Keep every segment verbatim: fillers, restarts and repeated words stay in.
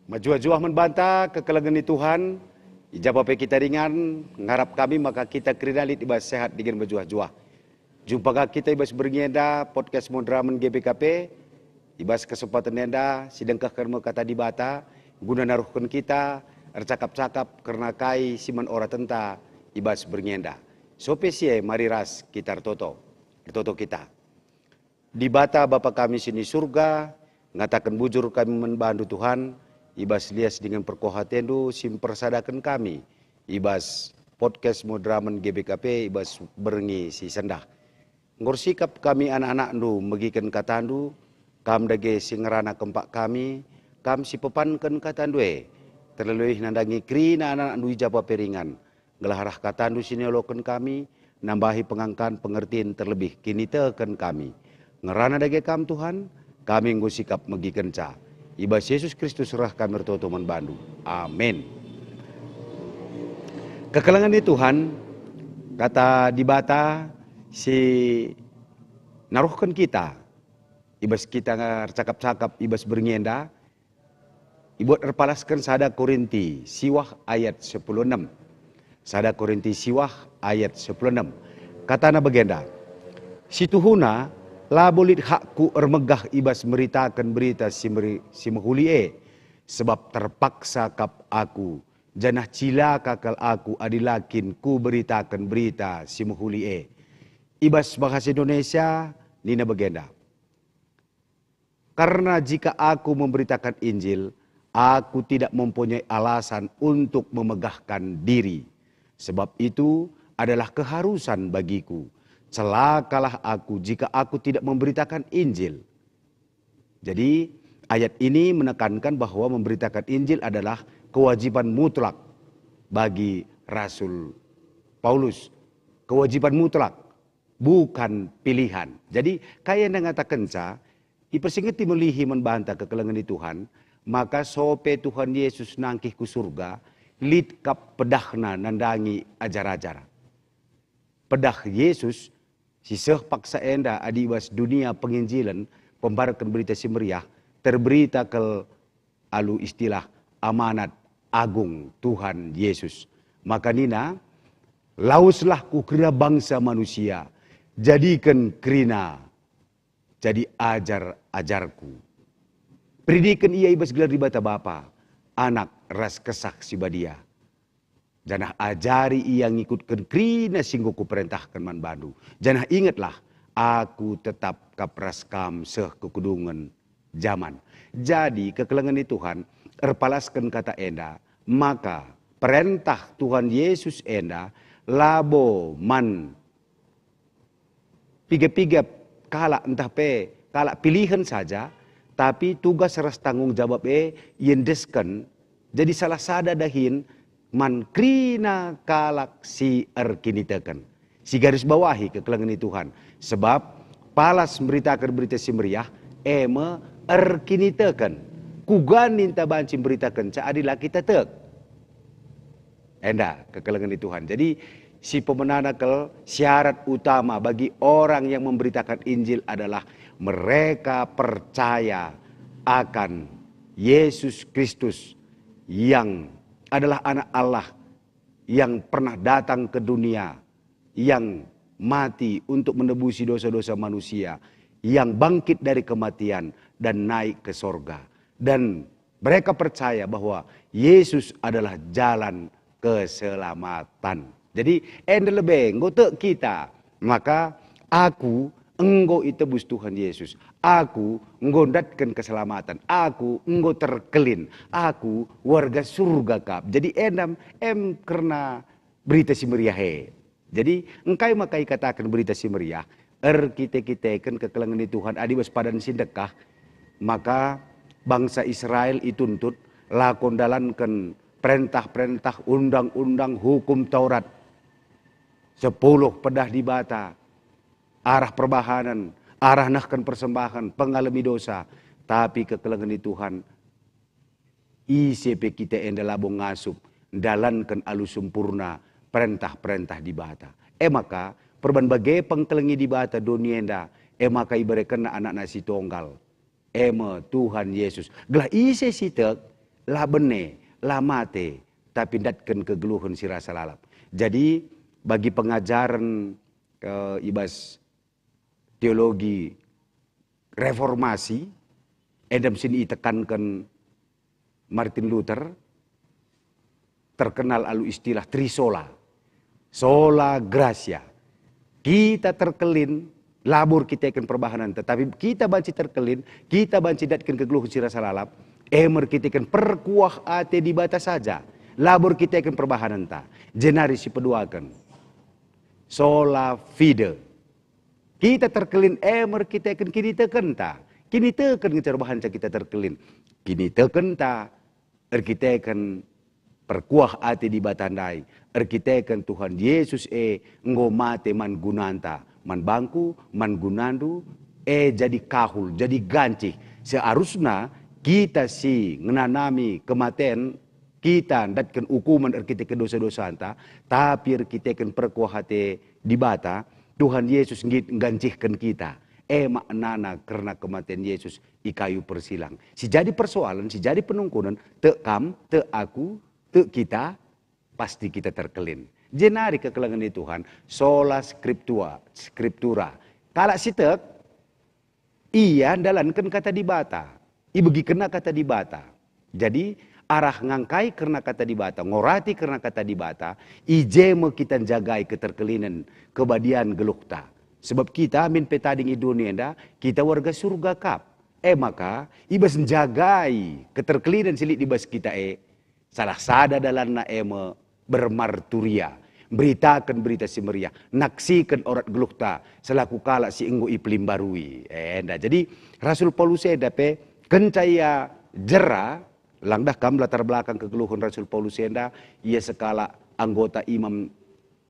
Mejuah-juah man banta kekelengen ni Tuhan, i ja pe kita ringan, ngarap kami maka kita kerina lit i bas sehat dingen mejuah-juah. Jumpa ka kita i bas berngi enda, podcast Moderamen G B K P, i bas kesempaten enda, sidengkehken me Kata Dibata, guna naruhken kita ercakap-cakap kerna kai si man oratenta i bas berngi enda. Sope si e, mari ras kita ertoto. Ertoto kita. Dibata Bapa kami si ni Surga, ngataken bujur kami man baNdu, Tuhan, i bas lias dingen perkuah ateNdu si mpersadaken kami i bas podcast Moderamen G B K P i bas berngi si sendah. Enggo ersikap kami anak-anakNdu megiken kataNdu, Kam dage si ngerana kempak kami, Kam si pepanken kataNdu e, terlebih nandangi kerina anak-anakNdu i ja pe ringan, gelah arah kataNdu si nialoken kami, nambahi pengangkan, pengertin, terlebih kiniteken kami. Ngerana dage Kam, Tuhan, kami enggo sikap megikenca. I bas Yesus Kristus reh kami ertoto man baNdu. Amin. Kekelengen ni Tuhan, Kata Dibata si naruhken kita, i bas kita ercakap-cakap i bas berngi enda, ibuat erpalasken sada Korinti siwah ayat sepuluh enem. Sada Korinti siwah ayat sepuluh enem. Katana bagenda, "Situhuna labo lit hakku ermegah i bas meritaken berita si meri-, si mehuli e, sebab terpaksa kap aku, janah cilaka kal aku adi la kin kuberitaken berita si mehuli e." I bas bahasa Indonesia nina bagenda, "Karena jika aku memberitakan Injil, aku tidak mempunyai alasan untuk memegahkan diri. Sebab itu adalah keharusan bagiku. Celakalah aku jika aku tidak memberitakan Injil." Jadi, ayat ini menekankan bahwa memberitakan Injil adalah kewajiban mutlak bagi Rasul Paulus. Kewajiban mutlak, bukan pilihan. Jadi, kai enda ngatakenca, ipersingeti melihi man banta kekelengen ni Tuhan, maka sope Tuhan Yesus nangkih ku Surga, lit kap pedahNa nandangi ajar-ajar. Pedah Yesus si seh paksa enda adi i bas dunia penginjilen, pembarken Berita Si Meriah, terberita kal alu istilah amanat agung Tuhan Yesus. Maka nina, "Laweslah ku kerina bangsa manusia, jadiken kerina jadi ajar-ajarku. Peridiken ia i bas gelar Dibata Bapa, Anak, ras Kesah Si Badia. Janah ajari ia ngikutken kerina si enggo kuperentahken man bandu. Janah ingetlah, Aku tetap kap ras kam seh kekedungen jaman." Jadi, kekelengen ni Tuhan, erpalasken kata enda, maka perentah Tuhan Yesus enda labo man piga-piga kalak, ntah pe kalak pilihen saja, tapi tugas ras tanggung jawab e iendesken jadi salah sada dahin man kerina kalak si erkiniteken. Si garis bawahi kekelengen ni Tuhan. Sebab palas mberitaken Berita Si Meriah, e me erkiniteken. Kuga ninta banci mberitakenca adi la kita tek? Enda kekelengen ni Tuhan. Jadi, si pemenana kal, syarat utama bagi orang yang memberitakan Injil adalah mereka percaya akan Yesus Kristus yang adalah Anak Allah, yang pernah datang ke dunia, yang mati untuk menebusi dosa-dosa manusia, yang bangkit dari kematian dan naik ke sorga. Dan mereka percaya bahwa Yesus adalah jalan keselamatan. Jadi, enda lebe enggo tek kita, maka, "Aku enggo itebus Tuhan Yesus. Aku enggo ndatken keselamatan. Aku enggo terkelin. Aku warga surga kap." Jadi, enda em kerna Berita Si Meriah e. Jadi, engkai maka ikataken Berita Si Meriah? Erkite-kiteken kekelengen ni Tuhan adi bas padan si ndekah, maka bangsa Israel ituntut lako ndalanken perentah-perentah, undang-undang, hukum Taurat, sepuluh pedah Dibata, arah perbahanen, arah nehken persembahen, pengalemi dosa. Tapi kekelengen ni Tuhan, ise pe kita enda labo ngasup ndalanken alu sempurna perentah-perentah Dibata. E maka, perban bage pengkelengi Dibata doni enda, e maka iberekenNa AnakNa si tonggal, e me Tuhan Yesus. Gelah ise si tek, la bene, la mate, tapi ndatken kegeluhen si rasa lalap. Jadi, bagi pengajaren, eh, i bas teologi reformasi, enda me si itekanken Martin Luther, terkenal alu istilah trisola. Sola gratia. Kita terkelin, labo erkiteken perbahanenta, tapi kita banci terkelin, kita banci ndatken kegeluhen si rasa lalap, e me erkiteken perkuah ate Dibata saja, labo erkiteken perbahanenta. Jenari si peduaken, sola fide. Kita terkelin e me erkiteken kinitekenta. Kiniteken ngenca erbahanca kita terkelin. Kinitekenta erkiteken perkuah ate Dibata ndai, erkiteken Tuhan Yesus e enggo mate man gunanta, man bangku, man gunandu, e jadi kahul, jadi gancih. Seharusna kita si ngenanami kematen, kita ndatken ukumen erkiteken dosa-dosanta, tapi erkiteken perkuah ate Dibata, Tuhan Yesus nggit nggancihken kita. E maknana kerna kematen Yesus i kayu persilang. Si jadi persoalen, si jadi penungkunen, tek kam, tek aku, tek kita, pasti kita terkelin. Jenari kekelengen ni Tuhan, sola scriptua, scriptura. Kalak si tek, ia ndalanken kata Dibata, ibegikenna kata Dibata. Jadi, arah ngangkai kerna kata Dibata, ngorati kerna kata Dibata, i je me kita njagai keterkelinen, kebadian geluhta. Sebab kita min pe tading i doni enda, kita warga surga kap. E maka, i bas njagai keterkelinen si lit i bas kita e, salah sada dalanna e me bermarturia, mberitaken Berita Si Meriah, naksiken orat geluhta selaku kalak si enggo ipelimbarui. Enda. Jadi, Rasul Paulus enda pe kenca ia jera, lang dah kam latar belakang kegeluhen Rasul Paulus enda, ia sekalak anggota imam,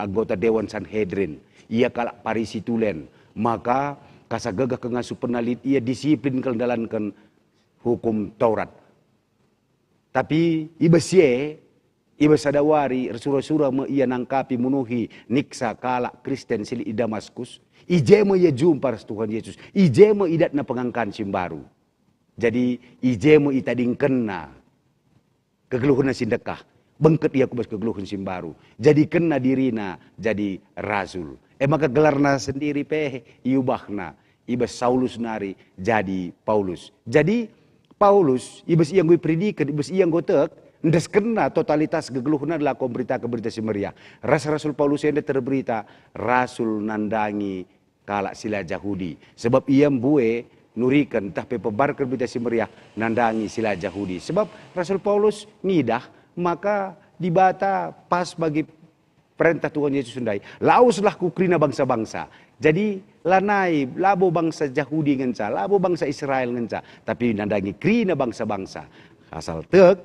anggota Dewan Sanhedrin, ia kalak Parisi tulen, maka kasa gegeh kengasupenna lit ia disiplin kal ndalanken hukum Taurat. Tapi i bas si e, i bas sada wari ersura-sura me ia nangkapi munuhi niksa kalak Kristen si lit i Damaskus. I je me ia jumpa ras Tuhan Yesus. I je me idatna pengangkan si mbaru. Jadi, i je me itadingkenna kegeluhenna si ndekah. Bengket ia ku bas kegeluhen si mbaru. Jadikenna dirina jadi rasul. E maka gelarna sendiri pe iubahna. I bas Saulus nari jadi Paulus. Jadi, Paulus, i bas ia enggo iperidiken, i bas ia enggo tek, endeskenna totalitas kegeluhenna lako mberitaken Berita Si Meriah. Ras Rasul Paulus enda terberita rasul nandangi kalak si la Jahudi. Sebab ia mbue nuriken ntah pe pebarken Berita Si Meriah nandangi si la Jahudi. Sebab Rasul Paulus ngidah maka Dibata pas bagi perentah Tuhan Yesus ndai, "Laweslah ku kerina bangsa-bangsa." Jadi, lanai labo bangsa Jahudi ngenca, labo bangsa Israel ngenca, tapi nandangi kerina bangsa-bangsa. Asal tek,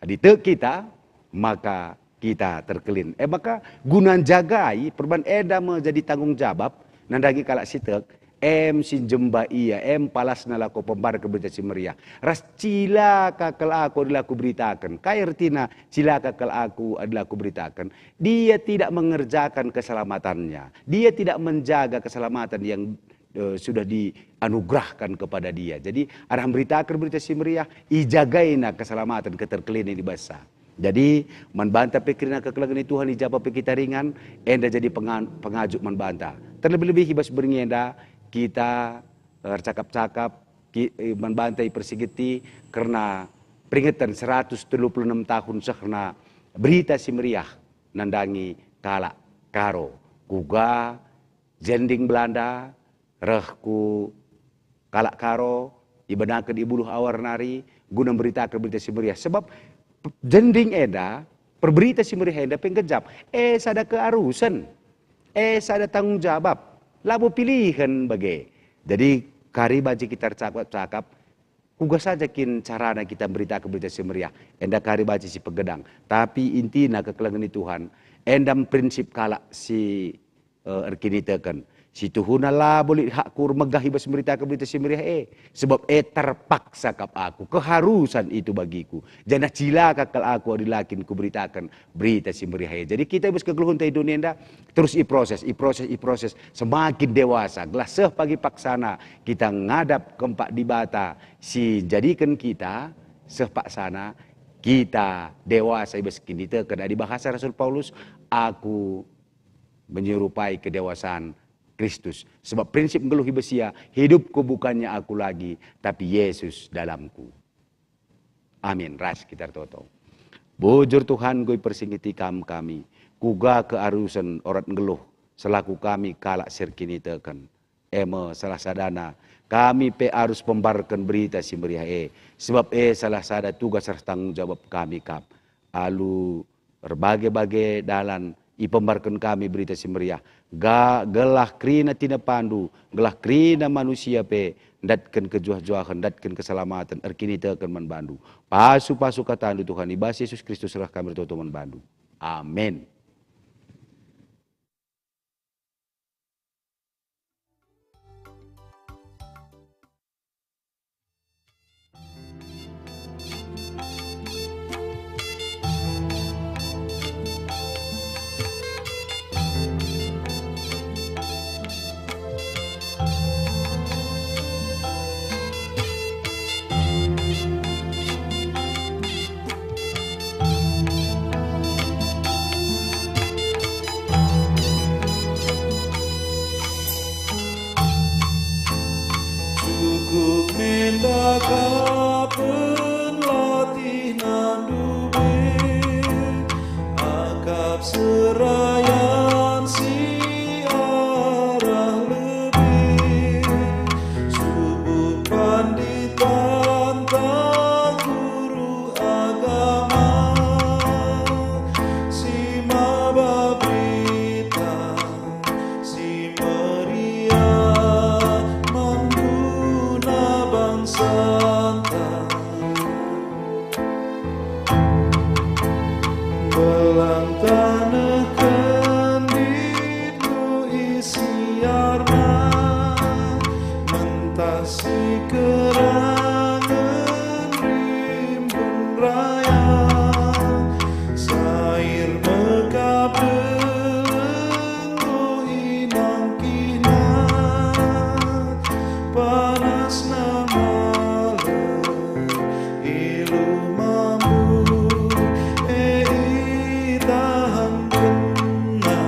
adi tek kita, maka kita terkelin. E maka guna njagai perban enda me jadi tanggung jabab nandangi kalak si tek, em si njemba ia, em palasna lako pembarken Berita Si Meriah. Ras cilaka kal aku adi la kuberitaken. Kai ertina cilaka kal aku adi la kuberitaken? Dia tidak mengerjakan keselamatannya. Dia tidak menjaga keselamatan yang, eh, sudah dianugerahkan kepada dia. Jadi, arah mberitaken Berita Si Meriah, ijagaina keselamatan, keterkelinen i bas sa. Jadi, man banta pe kerina kekelengen ni Tuhan i ja pe kita ringan, enda jadi pengan-, pengajuk man banta. Terlebih-lebih i bas berngi enda, kita, eh, ercakap-cakap, ki-, eh, man banta ipersigeti kerna peringeten seratus telu puluh enem tahun sehna Berita Si Meriah nandangi kalak Karo. Kuga jending Belanda reh ku kalak Karo, ibenaken i Buluh Awar nari, guna mberitaken Berita Si Meriah. Sebab pe-, jending enda, perberita si meriah enda pe nggejap. E sada kearusen, e sada tanggung jabab, labo pilihen bage. Jadi, kari banci kita ercakap-cakap, kuga saja kin carana kita mberitaken Berita Si Meriah? Enda kari banci si pegedang. Tapi intina kekelengen ni Tuhan, enda prinsip kalak si, eh, erkiniteken. Si tuhuna labo lit hakku ermegah i bas mberitaken Berita Si Meriah e. Sebab e terpaksa kap aku, keharusan itu bagiku. Janah cilaka kal aku adi la kin kuberitaken Berita Si Meriah e. Jadi kita i bas kegeluhenta i dunia enda terus iproses, iproses, iproses. Semakin dewasa, gelah seh pagi paksana kita ngadap kempak Dibata si njadiken kita, seh paksana kita dewasa i bas kiniteken. Adi bahasa Rasul Paulus, "Aku menyerupai kedewasan Kristus." Sebab prinsip nggeluh i bas ia, "Hidupku bukannya aku lagi, tapi Yesus dalamku." Amin. Ras kita ertoto. Bujur Tuhan, enggo ipersingeti Kam kami. Kuga kearusen orat nggeluh selaku kami kalak si erkiniteken. E me salah sadana, kami pe arus pembarken Berita Si Meriah e, sebab e salah sada tugas ras tanggung jawab kami kap. Alu erbage-bage dalan ipembarken kami Berita Si Meriah, ga gelah kerina tinepandu, gelah kerina manusia pe ndatken kejuah-juahen, ndatken keselamaten, erkiniteken man bandu. Pasu-pasu katandu Tuhan, i bas Yesus Kristus reh kami ertoto man bandu. Amin. Cukup menda kapen latihna ndube, akap serayan si arah lebe, subuk panditanta guru agama si maba Berita Si Meriah man guna bangsanta. Belang taneh kendit enggo isiarna, mentah si kerangen rimbun raya, sair mekap deleng enggo inangkihna, panasna malem, ilu mambu e itahankenna.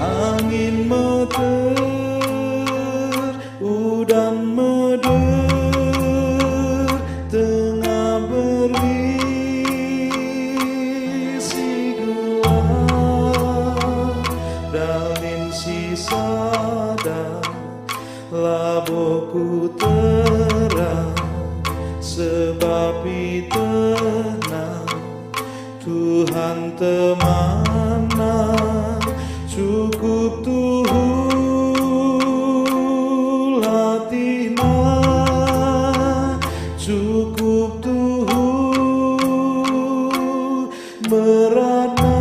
Angin meter, udan meder, tengah beri si gelap, dalin si sada, labo kuterang, sebab itehna Tuhan temanna, cukup tuhu latihna, cukup tuhu beratna,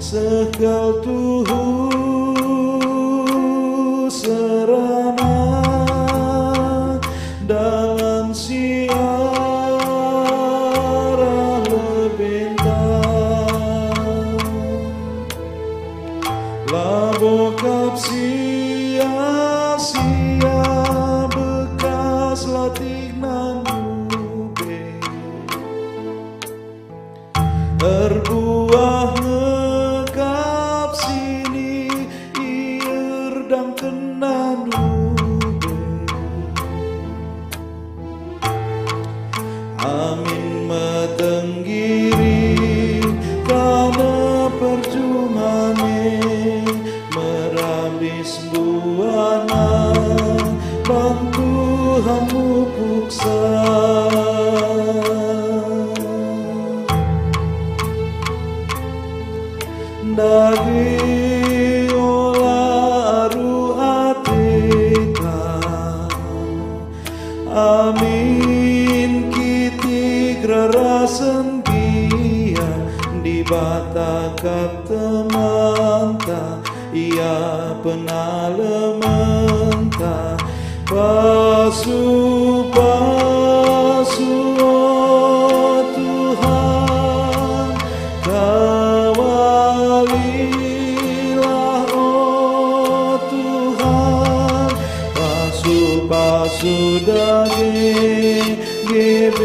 seh kal tuhu serana, dalan si arah lebenta. Labo kap sia-sia bekas latihna ndube. Erbuah ngekap sini ierdangkenna ndube. Amin metenggiri taneh perjuman e, merambis buahna, bantu hamu puksa. Ndai ola aru ateta, amin kitik rarasen gia, Dibata kap temanta, Ia penalementa. Pasu-pasu, o Tuhan, kawalilah, o Tuhan, pasu Pasu dage G B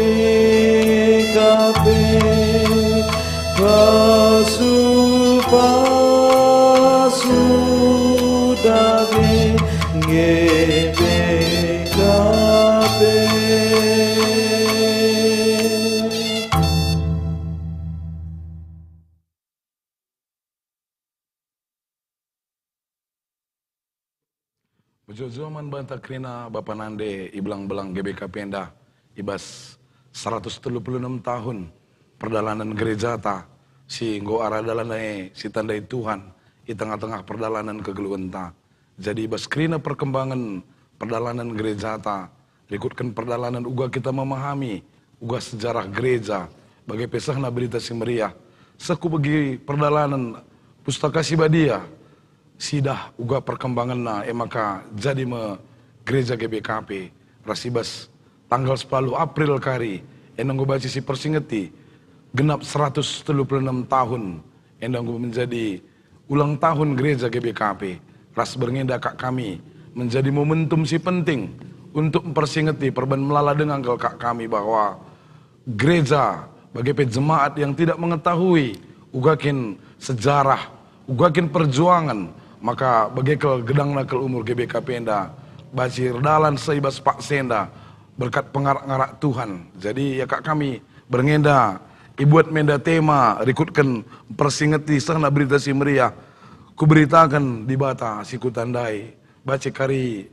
K P, pasu, pasu dage G B K P. Mejuah-juah man banta kerina bapa nande i belang-belang G B K P enda, i bas seratus telu puluh enem tahun perdalanen gerejata si enggo arah dalan e si tandai Tuhan i tengah-tengah perdalanen kegeluhenta. Jadi i bas kerina perkembangan perdalanen gerejata, rikutken perdalanen uga kita memahami uga sejarah gereja, bage pe sehna Berita Si Meriah. Seh ku begi perdalanen Pustaka Si Badia, sidah uga perkembangenna, e maka jadi me gereja G B K P ras i bas tanggal sepuluh April kari, enda enggo banci sipersingeti genap seratus telu puluh enem tahun, enda enggo menjadi ulang tahun gereja G B K P, ras berngi enda kak kami menjadi momentum si penting untuk mempersingeti perban melala denga kal kak kami bahwa gereja, bage pe jemaat yang tidak mengetahui uga kin sejarah, uga kin perjuangan, maka bage kal gedangna kal umur G B K P enda, banci erdalan seh i bas paksa enda berkat pengarak-ngarak Tuhan. Jadi, ya kak kami, berngi enda ibuat me enda tema rikutken mpersingeti sehna Berita Si Meriah, kuberitaken Dibata si kutandai. Banci kari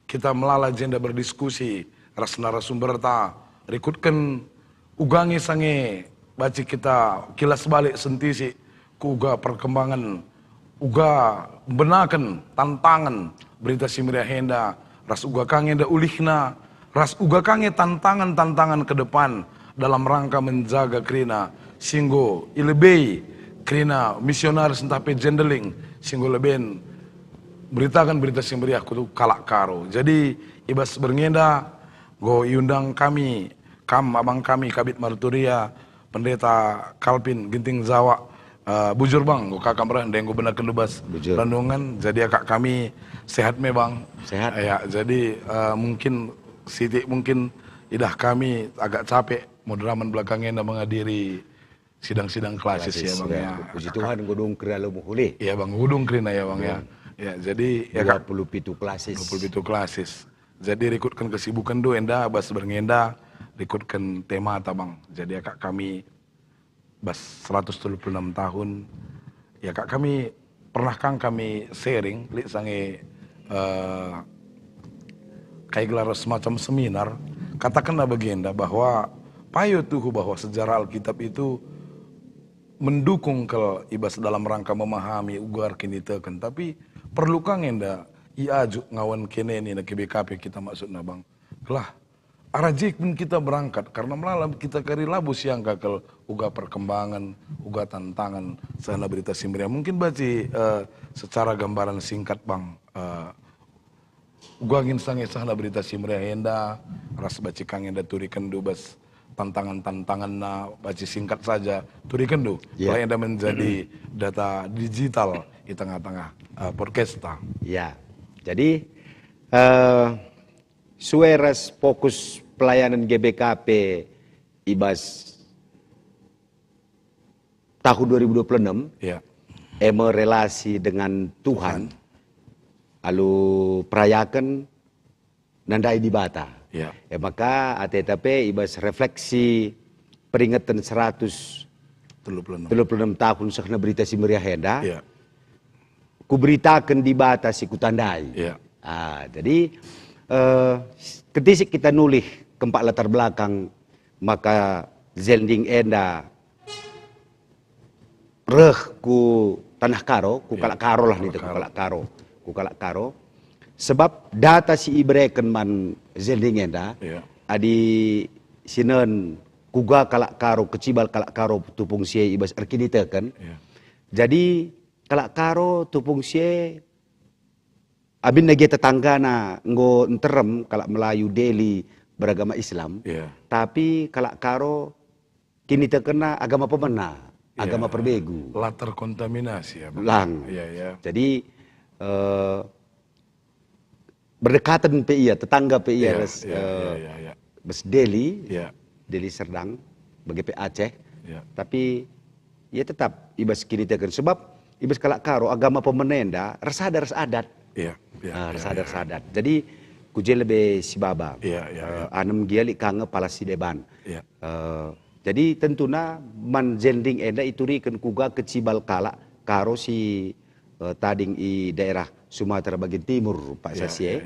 kita melala jenda berdiskusi ras narasumberta, rikutken uga nge sange banci kita kilas balik sentisi ku uga perkembangan, uga mbenaken tantangan Berita Si Meriah enda, ras uga ka nge enda ulihna, ras uga ka nge tantangan-tantangan ke depan dalam rangka menjaga kerina si enggo ilebei kerina misionaris ntah pe jendeling si enggo leben beritaken Berita Si Meriah ku kalak Karo. Jadi, i bas berngi enda, enggo iundang kami, kam abang kami, Kabid Marturia, Pendeta Kalpin Ginting Jawa, eh, bujur bang, enggo ka kam reh, ndai enggo benaken bas Bujur. Renungan, jadi akap kami sehat me bang. Sehat. Ya, jadi, eh, mungkin sitik mungkin idah kami agak capek, moderamen belakang enda menghadiri sidang-sidang klasis, ya, Klasis, Bang, ya, ya. Puji Tuhan, enggo dungker alu mehuli. Iya, Bang, enggo dungker kerina, ya, Bang, ya. Dungker. Ya, jadi, ya, Kak. Dua puluh pitu klasis. Dua puluh pitu klasis. Jadi, rikutken kesibuken ndu enda, bas berngi enda, rikutken temata, Bang. Jadi, ya, Kak, kami bas seratus telu puluh enam tahun, ya, Kak, kami pernah kang kami sharing, lit sange, eh, kai gelar semacam seminar, katakenna bagenda bahwa payo tuhu bahwa sejarah Alkitab itu mendukung kal i bas dalam rangka memahami uga erkiniteken, tapi perlu kang enda iajuk ngawan kene nina G B K P kita maksudna, Bang. Gelah arah je kin kita berangkat, karena melala kita kari labo siangka kal uga perkembangan, uga tantangan sehna Berita Si Meriah. Mungkin banci, eh, secara gambaran singkat, Bang, eh, uga kin sange sehna Berita Si Meriah enda, ras banci ka nge enda turikenndu bas tantangan-tantanganna, banci singkat saja turikenndu, Ya. Kalau enda menjadi data digital di tengah-tengah, eh, podcasta. Ya, jadi, eh, sue ras fokus pelayanan G B K P i bas tahun dua ribu dua puluh enam, Ya. E me relasi dengan Tuhan, Tuhan. Alu perayaken nandai Dibata. Ya. E maka ateta pe i bas refleksi peringeten seratus telu puluh enam. Telu puluh enam tahun sehna Berita Si Meriah enda. Ya. Kuberitaken Dibata si kutandai. Ya. Ah, jadi, eh, kentisik kita nulih kempak latar belakang maka Zelding enda reh ku Tanah Karo, ku Ya. Kalak Karo lah Kalak nita, ku Karo. Kalak Karo, ku Kalak Karo. Sebab data si ibereken man Zelding enda, Ya. adi sinen kuga Kalak Karo, kecibal Kalak Karo tupung si e i bas erkiniteken. Ya. Jadi, Kalak Karo tupung si e, abinna gia tetanggana enggo nterem kalak Melayu Deli beragama Islam, Ya. tapi Kalak Karo kinitekenna agama pemena, Ya. agama perbegu. La terkontaminasi, ya, Bang? Lang. Ya, ya. Jadi, eh, berdekatan pe ia, tetangga pe ia ras, eh, bas Deli, Deli Serdang, bage pe Aceh. Tapi ia tetap i bas kiniteken, sebab i bas kalak Karo agama pemena enda ersada ras adat. Ah, ersada ras adat. Jadi ku je lebe sibaba. Eh, anem gia lit ka nge palas si deban. Eh, jadi tentuna man Jending enda ituriken kuga kecibal kalak Karo si, eh, tading i daerah Sumatera bagian timur, Pak Sasie.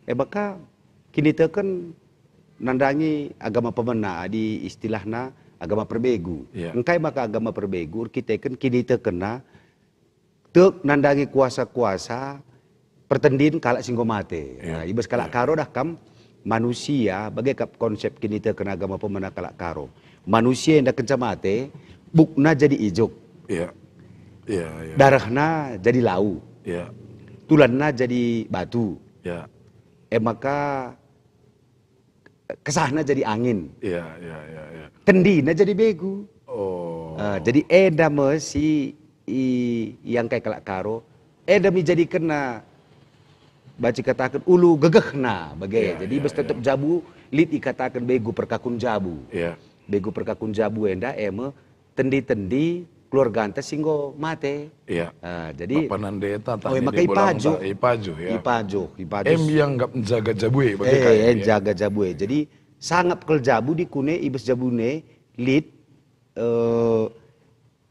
E maka kiniteken nandangi agama pemena, adi istilahna agama perbegu. Engkai maka agama perbegu? Erkiteken kinitekenna tek nandangi kuasa-kuasa pertendin kalak si enggo mate. Nah, i bas kalak Karo dah kam manusia, bage kap konsep kiniteken agama pemena kalak Karo. Manusia enda kenca mate, bukna jadi ijuk. Darehna jadi lau. Tulanna jadi batu. E maka kesahna jadi angin. Tendina jadi begu. Eh, jadi enda me si i, iangkai kalak Karo, enda me ijadikenna banci kataken ulu gegehna bage. Jadi bas tetep jabu lit ikataken begu perkakun jabu. Begu perkakun jabu enda e me tendi-tendi keluarganta si enggo mate. Ah, jadi bapa nandeta, oh, tani maka di bola ipajuh. Ipajuh, ya. Ipajuh, ipajuh. Em ianggap njaga jabu e bage eh, kai, eh, ya? Njaga jabu e. Jadi sangap kal jabu dikune, i bas jabu e lit, eh,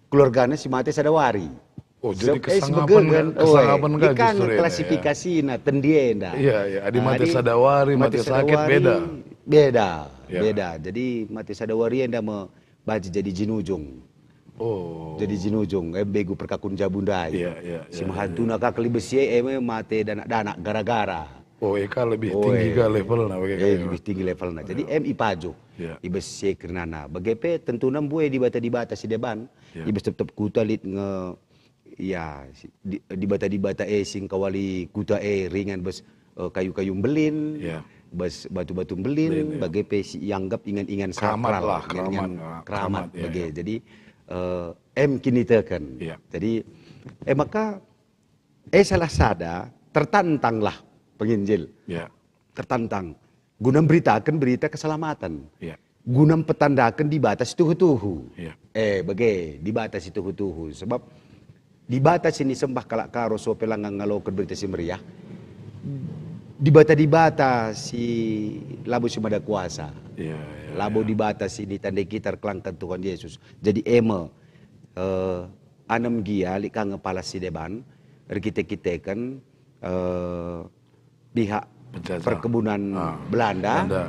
keluargana si mate sada wari. Oh, jadi kesangapen, kesangapen ka justru enda, ya? Klasifikasina tendi enda. Iya, iya. Adi mate sada wari, mate sakit, beda. Beda, beda. Jadi mate sada wari enda me banci jadi jinujung. Oh. Jadi jinujung, e begu perkakun jabu ndai. Iya, iya, iya. Si mehantuna ka kali besi e, e me mate danak-danak gara-gara. Oh, e ka lebih tinggi ka levelna bage. Eh, lebih tinggi levelna. Jadi em ipajuh. Iya. I bas si e kernana. Bage pe tentuna mbue dibata-dibata si deban. Iya. I bas tep-tep kuta lit nge, ya, si, di, dibata-dibata e si engkawali kuta e ringan bas, eh, kayu-kayu mbelin, bas batu-batu mbelin, bage pe si ianggap ingan-ingan sakral, lah, ingan-ingan keramat, ah, keramat, keramat, ya, bage. Ya. Jadi, eh, em kiniteken. Ya. Jadi, eh, maka Eh, salah sada, tertantanglah penginjil. Ya. Tertantang. Guna mberitaken berita keselamatan. Ya. Guna mpetandaken Dibata si tuhu-tuhu. Ya. Eh, bage, Dibata si tuhu-tuhu. Sebab Dibata si nisembah kalak Karo so pe langa ngaloken Berita Si Meriah, Dibata-dibata si labo si mada kuasa. Ya, ya, labo ya. Dibata si nitandai kita erkelangken Tuhan Yesus. Jadi e me, eh, anem gia lit ka nge palas si deban, erkite-kiteken, eh, pihak penjajah. Perkebunan, ah, Belanda, Belanda.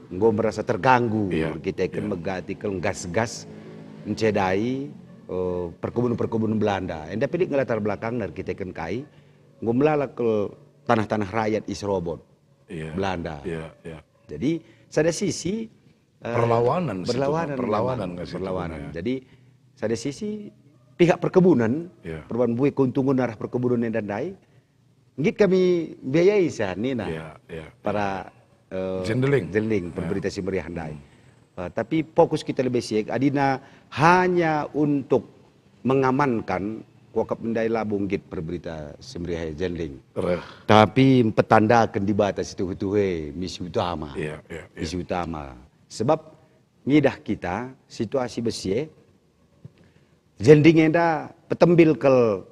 Enggo merasa terganggu, iya, erkiteken, iya, megati kal nggas-nggas encedai, eh, perkebunan-perkebunan Belanda. Enda pe lit nge latar belakangna erkiteken kai, enggo melala kal tanah-tanah rakyat i serobot, iya, Belanda. Iya, iya. Jadi, sada sisi, eh, perlawanan situ, perlawanan, perlawanan memang, nggak situ, perlawanan, ya. Jadi, sada sisi pihak perkebunan, ya, perban mbue keuntungan arah perkebunan enda ndai, nggit kami biayai seh nina, ya, ya, para, eh, Jendeling. Jendeling, ya, Berita Si Meriah ndai. Hmm. Eh, tapi fokus kita lebe siek, adina hanya untuk mengamankan, kuakap ndai labo nggit perberita si meriah e Jendeling. Reh. Tapi mpetandaken Dibata si tuhu-tuhu e, misi utama. Iya, iya, iya. Misi utama. Sebab ngidah kita situasi besi e, Jendeling enda petembil kal,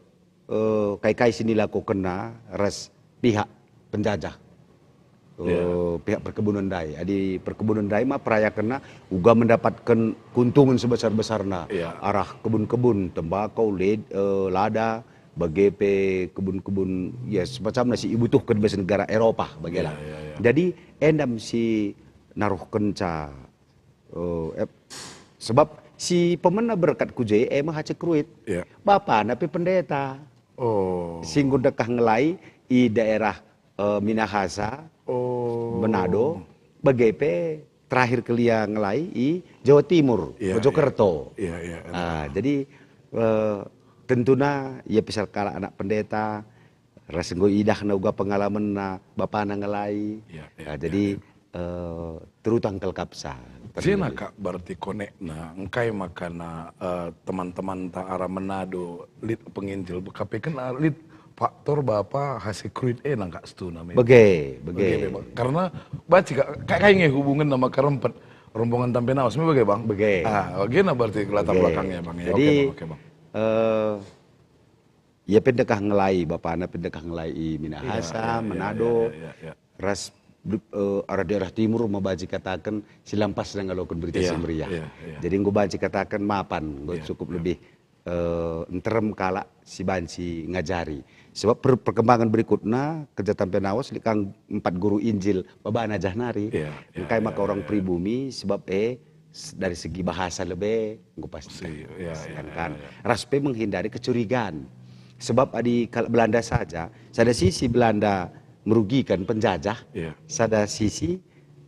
eh, kai-kai si nilakokenna ras pihak penjajah. Eh, iya. Pihak perkebunan ndai. Adi perkebunan ndai ma perayakenna uga mendapatken keuntungan sebesar-besarna. Iya. Arah kebun-kebun, tembakau, led-, eh, lada, bage pe kebun-kebun, ya, semacamna si ibutuhken bas negara Eropa, bagela. Iya, iya, iya. Jadi, enda me si naruhkenca Oh, eh, sebab si pemena berkat ku je e me Hace Kruit. Ya. Bapana pe pendeta. Oh. Si enggo ndekah ngelai i daerah, eh, Minahasa, oh, Manado, bage pe terakhir kali ia ngelai i Jawa Timur, ya, Mojokerto. Ya, ya, ya. Ah, jadi, eh, tentuna ia pe sekalak anak pendeta, ras enggo idahna uga pengalamenna bapana ngelai. Ya, ya, ah, ya, jadi, ya. Eh, terutang kal kapsa. Jena, Kak, berarti konekna, engkai makana, eh, teman-teman ta arah Manado lit penginjil, bekapeken lit Faktor bapa Hase Kruit e nangkak situhuna memang. Bage, bage. Bage memang. Karena banci ka, ka, kai nge hubungenna maka rempet rombongan Tampenawas me bage, Bang? Bage. Ah, bagena berarti latar Bage. belakangnya, Bang, ya. Jadi, Oke, Bang, oke, Bang. eh, ia pe dekah ngelai, bapana pe dekah ngelai i Minahasa, Iya, iya, iya, Manado, iya, iya, iya. ras, eh, arah daerah timur me banci kataken si lampas ngaloken Berita Iya, Si Meriah. iya, iya. Jadi enggo banci kataken mapan, enggo Iya, cukup iya. lebih eh, nterem kalak si banci ngajari. Sebab per-, perkembangan berikutna, kerja Tampenawas lit kang empat guru Injil, babana jah nari. Iya, iya, Engkai iya, maka orang iya, iya. pribumi, sebab, eh, s-, dari segi bahasa lebe, enggo pasti. Si, iya, iya, Sedangkan iya, iya. ras pe menghindari kecurigaan. Sebab adi kalak Belanda saja, sada sisi Belanda merugikan, penjajah, Iya. sada sisi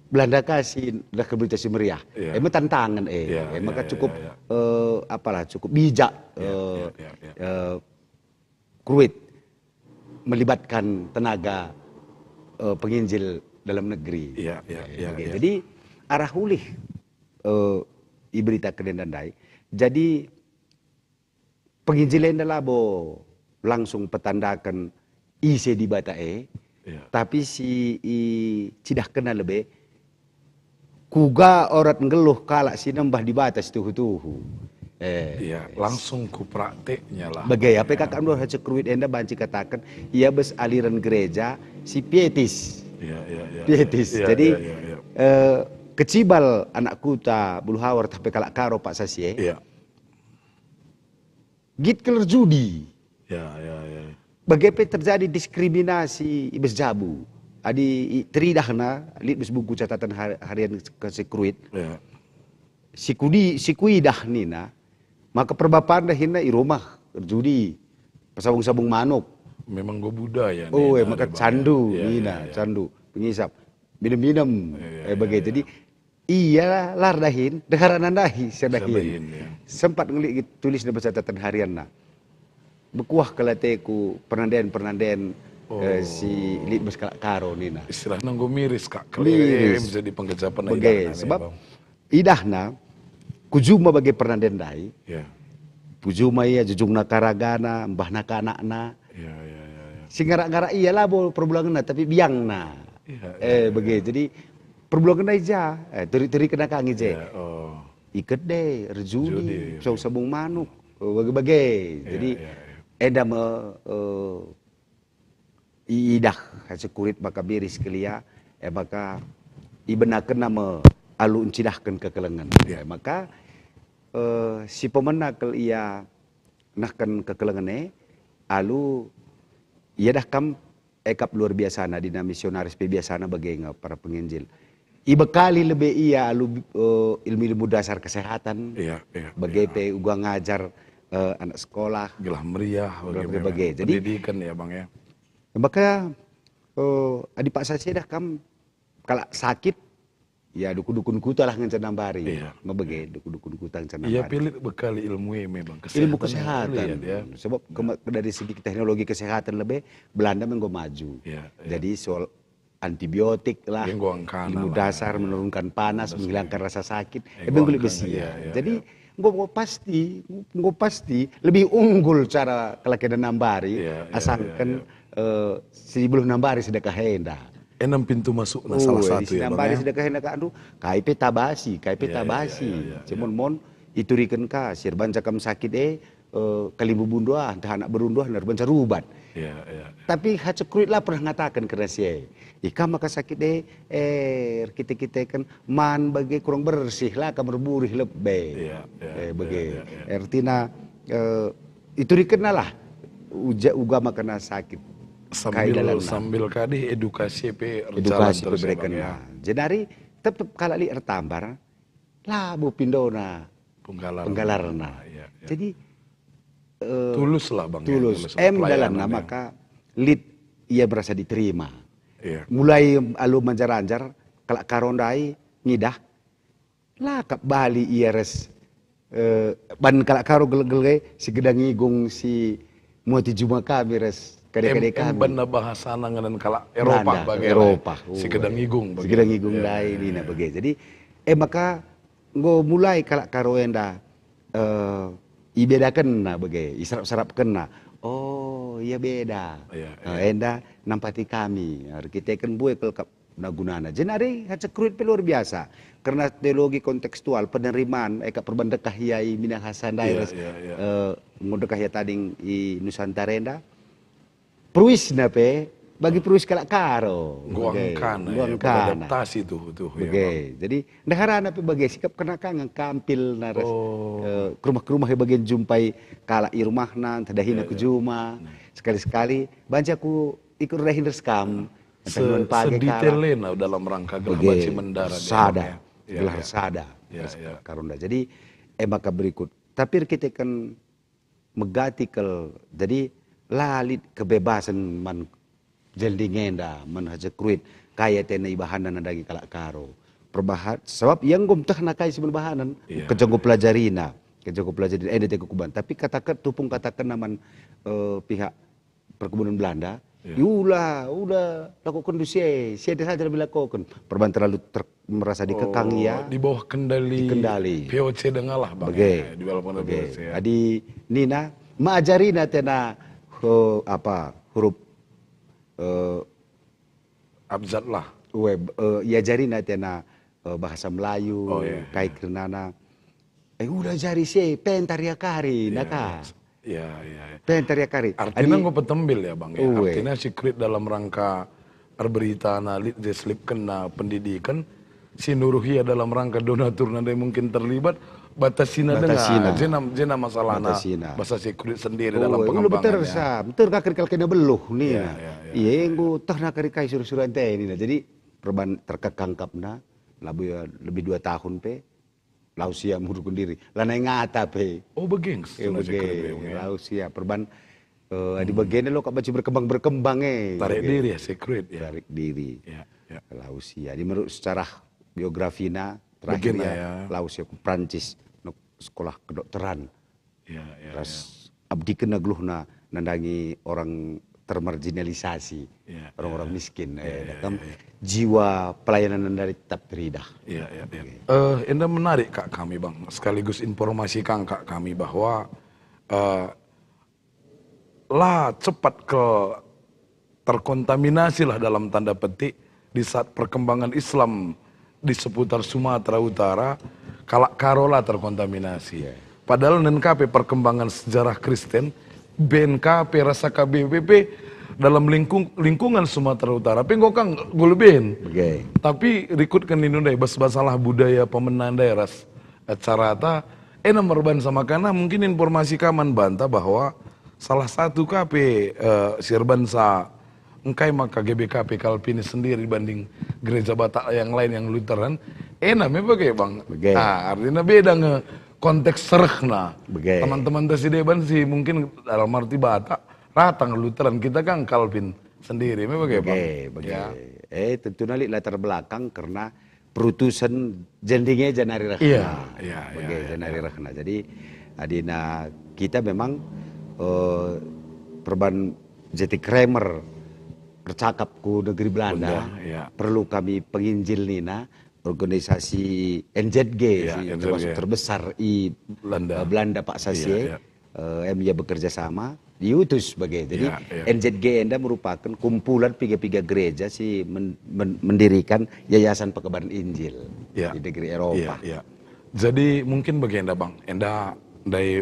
Belanda ka si ndah Berita Si Meriah. Iya. E me tantangen e. Iya, E maka iya, iya, cukup, iya. eh, apalah, cukup bijak, Iya, eh, iya, iya, iya. eh, Kruit melibatkan tenaga, eh, penginjil dalam negeri. Iya, iya, Eh, iya, bage. iya. Jadi, arah ulih, eh, iberitaken enda ndai. Jadi, penginjil enda labo langsung petandaken ise Dibata e, Iya. tapi si icidahkenna lebe, kuga orat nggeluh kalak si nembah Dibata si tuhu-tuhu. Eh, Iya, langsung ku prakteknya lah. Bage, apa Ya. kakak ndu Hase Kruit enda banci kataken, ia bas aliran gereja si pietis. Iya, iya, iya. Pietis. Iya, Jadi, iya, iya, iya. eh, kecibal anak kuta Buluhawa ntah pe kalak Karo Pak Sasie. Iya. Git keler judi. Ya, ya, ya. Bage pe terjadi diskriminasi i bas jabu. Adi i-, teridahna, lit bas buku catatan har-, harian Hase Kruit. Ya. Si kudi-, si kuidah nina, maka perbapan dahinna i rumah erjudi, pesabung-sabung manuk. Memang go budaya Oh, nina eh, maka ribaya. candu Ya, nina, ya, ya. candu, pengisap, minem-minem, Ya, ya, eh, bage. ya, ya. Jadi, Ia lar dahin, dengaran ndahi, sedahin. Sedahin, ya. Sempat ngelik tulisna bas catatan harianna. Bekuah kal ateku pernanden-pernanden, Oh. eh, si lit bas kalak Karo nina. Istilahna enggo miris, Kak. Miris. Bisa di penggejapan Bage, idahna sebab memang. idahna, ku juma bage pernanden ndai. Ya. Ku juma ia jujungna ka ragana, mbahna ka anakna. Ya, ya, ya, ya. Si ngarak-ngarak ia labo perbulangenna, tapi biangna. Ya, Eh, ya, bage. ya. Jadi, perbulangenna i ja, eh, turi-turi kena kangi je. Ya, oh. Iket de, erjudi, Judi, ya. pesabung-sabung manuk, eh, bage-bage. Ya, Jadi, ya, ya. enda me, eh, iidah Hase Kruit maka miris kal ia, eh, maka ibenakenna me alu ncidahken kekelengen. Ya. Eh, maka, eh, si pemena kal ia nehken kekelengen e, alu iadah kam ekap luar biasana, dina misionaris pe biasana bage nge para penginjil. Ibekali lebe ia alu, eh, ilmu-ilmu dasar kesehatan, Iya, iya, bage iya. pe uga ngajar, eh, anak sekolah. Gelah meriah, Gelah bage meriah, bage. Jadi, pendidikan ya, Bang, ya. maka, eh, adi paksa sedah kam kalak sakit, ya dukun-dukun kuta lah ngenca nambari. Iya. Ngebege dukun-dukun kuta ngenca Iya, nambari. pilit bekali ilmu e memang, Ilmu kesehatan kesehatan. lihat, ya. Sebab Ya. kema-, dari segi teknologi kesehatan lebe, Belanda me enggo maju. Iya, iya. Jadi soal antibiotik lah, Iya, enggo angkana ilmu lah, dasar iya. menurunkan panas, Terus menghilangkan iya. rasa sakit, Iya, ebe enggo enggo lit angkana, besi iya, ya. iya, Jadi iya. enggo, enggo pasti, enggo pasti lebih unggul cara kelakenan nambari, Iya, iya, asangken, iya, iya. eh, si beluh nambari sedekah enda. Enem pintu masukna Oh, salah satu si ya, Bang, nambari ya. sedekah enda ka, aduh, kai pe tabasi, kai pe Iya, iya, tabasi. iya, iya, iya. Cemon mon ituriken ka, si erbanca kam sakit e, eh, kalimbubu ndu ah, ntah anak beru ndu ah, erbanca rubat. Iya, iya, iya. Tapi Hase Kruit la pernah ngataken kerna si e. Ika maka sakit e, eh, erkite-kiteken man bage kurang bersih, la kam erburih lebe. Iya, iya, Eh, iya, bage. iya, iya. Ertina, eh, iturikenna lah uja uga maka na sakit. Sambil, Kai dalanna. sambil kadih edukasi pe erjalan Edukasi terus ya, Bang, pebereken ya. nah. Jenari tetep kalak lit ertambar, labo pindona Penggalar. penggalarna. Iya, iya. Jadi, eh, Tulus lah, Bang, ya, tulus. tulus lah Em pelayanan dalanna ya. maka lit ia merasa diterima. Iya. Mulai alu manjar-anjar, kalak Karo ndai ngidah, la kap bali ia ras, eh, ban kalak Karo gel-, gel-, si gedang igung si muati juma kami ras kade-kade Em, em kami. banna bahasana ngenen kalak Eropa Belanda, bage Eropa. lah. Si Oh, gedang iya. igung Si bage. gedang igung Iya, ndai iya, nina iya. bage. Jadi, eh, maka enggo mulai kalak Karo enda, eh, ibedakenna bage, isarap-sarapkenna. Oh, Oh, iya beda. Iya, eh, iya. Enda nampati kami. Erkiteken mbue kal kap na gunana. Jenari Hacekruit pe luar biasa. Kerna teologi kontekstual, penerimaan, eh, kap perban dekah ia i Minahasa ndai, iya, ras, iya, iya, eh, enggo dekah ia tading i Nusantara enda. Peruisna pe, bagi peruis kalak Karo. Enggo, bage, engkana, enggo, ya, engkana beradaptasi tuh, tuh, ya, bage. Bang. Jadi, ndeharana pe bage sikap kena ka ngkampil na ras, oh, eh, ke rumah-ke rumah bage njumpai kalak i rumahna, ntah dahina, ya, ke, ya, juma. Nah. Sekali-sekali, banci aku ikut dahin ras kam. Se-, sedetail kalak. Lena dalam rangka gelah bage, banci mendara, sada, ya. Ya, gelah, ya, sada, ya, ras, ya, Karo enda. Jadi, eh, maka berikut. Tapi erkiteken megati kal. Jadi, la lit kebebasan man Jending enda, man Hacekruit, kai atena ibahanna nandangi kalak Karo. Perbahan-, sebab ia enggo metehna kai si man bahanen, iya, kerja enggo pelajarina, kerja enggo pelajarina, enda te kukuban. Tapi kataken, tupung katakenna man, eh, pihak perkebunan Belanda, iya, "Ula, ula, lakokenndu si e, si enda saja labo ilakoken." Perban terlalu ter-, merasa dikekang, oh, ia. Di bawah kendali, dikendali. V O C dengalah, Bang, bage, ya, di bawah kendali, bage, V O C, ya. Adi nina, meajarina tena, eh, apa, huruf, eh, abjad lah. Ue, eh, iajarina tena, eh, bahasa Melayu, oh, iya, kai, iya, kernana. Eh, ula jari si e, pentar ia kari, iya, naka. Iya, iya, iya. Pentar ia kari. Artina adi enggo petembil ya, Bang, ya. Ue. Artina Hacekruit dalam rangka erberita na lit je selipkenna pendidiken, si nuruh ia dalam rangka donatur nandai mungkin terlibat, batasina denga, batasina, jena, jena masalahna, batasina, bahasa Hacekruit sendiri dalam, ue, ula pengembangannya. Beter sa, beter ka kari kal kena beluh nina. Iya, iya, iya, iya, iya. Enggo tehna kari kai suruh-suruh ente nina. Jadi, perban terkekang kapna, labo ia lebih dua tahun pe, lawes ia mundurken diri. Lanai ngata pe. Oh, bage, eh, setengah bage, Hacekruit pe, ya. Lawes ia, perban, eh, adi, hmm, bagenda lo kap banci berkembang-berkembang, eh, tarik diri ya, Hacekruit, ya. Tarik diri. Ya, ya. Lawes ia. Adi menurut sejarah biografina, terakhir bagenda, ia, ya, lawes ia ku Prancis, nok sekolah kedokteran. Ya, ya, ras, ya, abdiken geluhna nandangi orang termarginalisasi, ya, orang-orang, ya, miskin, ya, eh, ya, kam, ya, ya, jiwa pelayanan nandai tetap teridah. Ya, ya, ya. Oke. Eh, enda menarik, Kak, kami, Bang, sekaligus informasi kang, Kak, kami bahwa, eh, la cepat ke terkontaminasilah dalam tanda petik di saat perkembangan Islam di seputar Sumatera Utara, kalak Karo la terkontaminasi. Oke. Padahal nen ka pe perkembangan sejarah Kristen, ben ka pe rasa K B B P dalam lingkung-, lingkungan Sumatera Utara pe enggo kang gul ben. Oke. Tapi rikutken nindu ndai, bas-basalah budaya pemena ndai ras, eh, carata, ena merban sama kana mungkin informasi ka man banta bahwa salah satu ka pe, eh, si erbansa engkai maka G B K P Calvinis sendiri dibanding gereja Batak yang lain yang Lutheran, ena me bage, Bang. Bage. Ah, artina beda nge konteks serehna. Bage. Teman-teman ta si deban si mungkin dalam arti Batak, rata nge Lutheran, kita kan Calvin sendiri, me bage, Bang. Bage, bage. Ya. Eh, tentuna lit latar belakang karena perutusen Jending e janari rehna. Iya, iya, iya, bage, iya, janari, iya, rehna. Jadi, adina kita memang, eh, perban J T Kramer ercakap ku negeri Belanda, Belanda, iya, perlu kami penginjil nina organisasi N Z G, iya, si N Z G, termasuk terbesar i Belanda, eh, Belanda, Pak Sasie. Iya, iya. Eh, em ia bekerja sama, diutus bage. Jadi, ya, ya, N Z G enda merupakan kumpulan piga-piga gereja si men-, men-, mendirikan Yayasan Pekabaran Injil, ya, di negeri Eropa. Ya, ya. Jadi, mungkin bagenda, Bang, enda ndai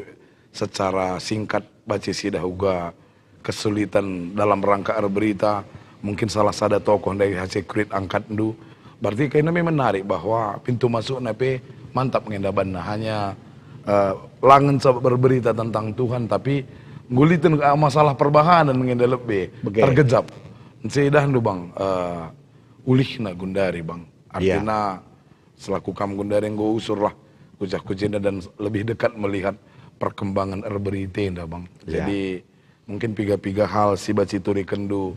secara singkat banci sidah uga kesulitan dalam rangka erberita, mungkin salah sada tokoh ndai Hacekruit angkatndu. Berarti kaina me menarik bahwa pintu masukna pe mantap nge enda banna, hanya, eh, la ngenca berberita tentang Tuhan, tapi ngguliten, eh, masalah perbahanen nge enda lebe, bage, tergejap. Nce idahndu, Bang, eh, ulihna gundari, Bang. Iya. Artina selaku kam gundari enggo usurlah ku jah ku jenda dan lebih dekat melihat perkembangan erberita enda, Bang. Iya. Jadi, mungkin piga-piga hal si banci turikenndu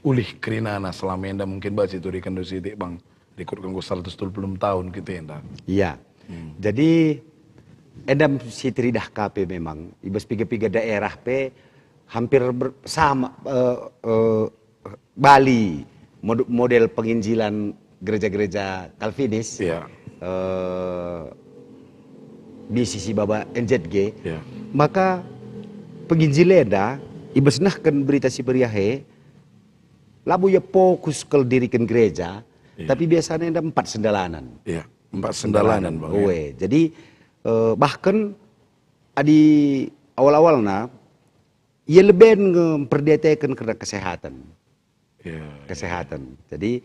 ulih kerinana selama enda, mungkin banci turikenndu sitik, Bang. Rikutken enggo seratus dua puluh enam tahun kita enda. Iya. Hmm. Jadi, enda si teridah ka pe memang, i bas piga-piga daerah pe hampir ber-, sama, eh, eh, bali mod-, model penginjilan gereja-gereja Calvinis, iya, eh, B C C baba N Z G, iya, maka penginjil enda ibas nehken Berita Si Meriah e, labo ia fokus kal diriken gereja, iya, tapi biasana enda empat sendalanan. Iya, empat sendalanan, Bang, ya. Ue, jadi, eh, bahkan adi awal-awalna, ia leben nge mperdiateken kerna kesehatan. Iya, iya. Kesehatan. Jadi,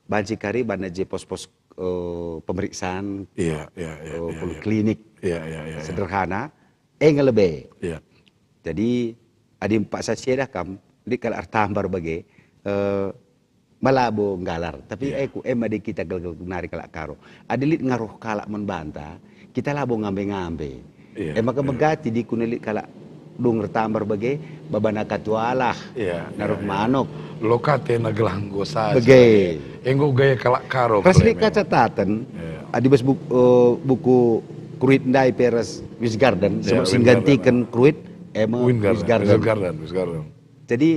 banci kari bana je pos-pos, eh, pemeriksaan, iya, iya, iya, eh, iya, iya, poliklinik, iya, iya, iya, iya, sederhana, eh, nge lebe. Iya. Jadi, adi empat sasi dah kam, lit kalak ertambar bage, eh, malabo nggalar. Tapi, iya, eh, ku ema di kita gelgel nari kalak Karo. Adi lit ngaruh kalak man banta, kita labo ngambe-ngambe. Iya, e maka, iya, megati di kuna lit kalak dung ertambar bage, babana katualah, iya, naruh, iya, iya, manuk. Lokatena gelah enggo saja. Bage. Enggo gaya kalak Karo. Ras lit ka cataten, iya, adi bas bu-, eh, buku Kruit ndai pe ras Wisgarden, iya, sebab si nggantiken Kruit, ema Wisgarden. Wisgarden, Wisgarden. Jadi,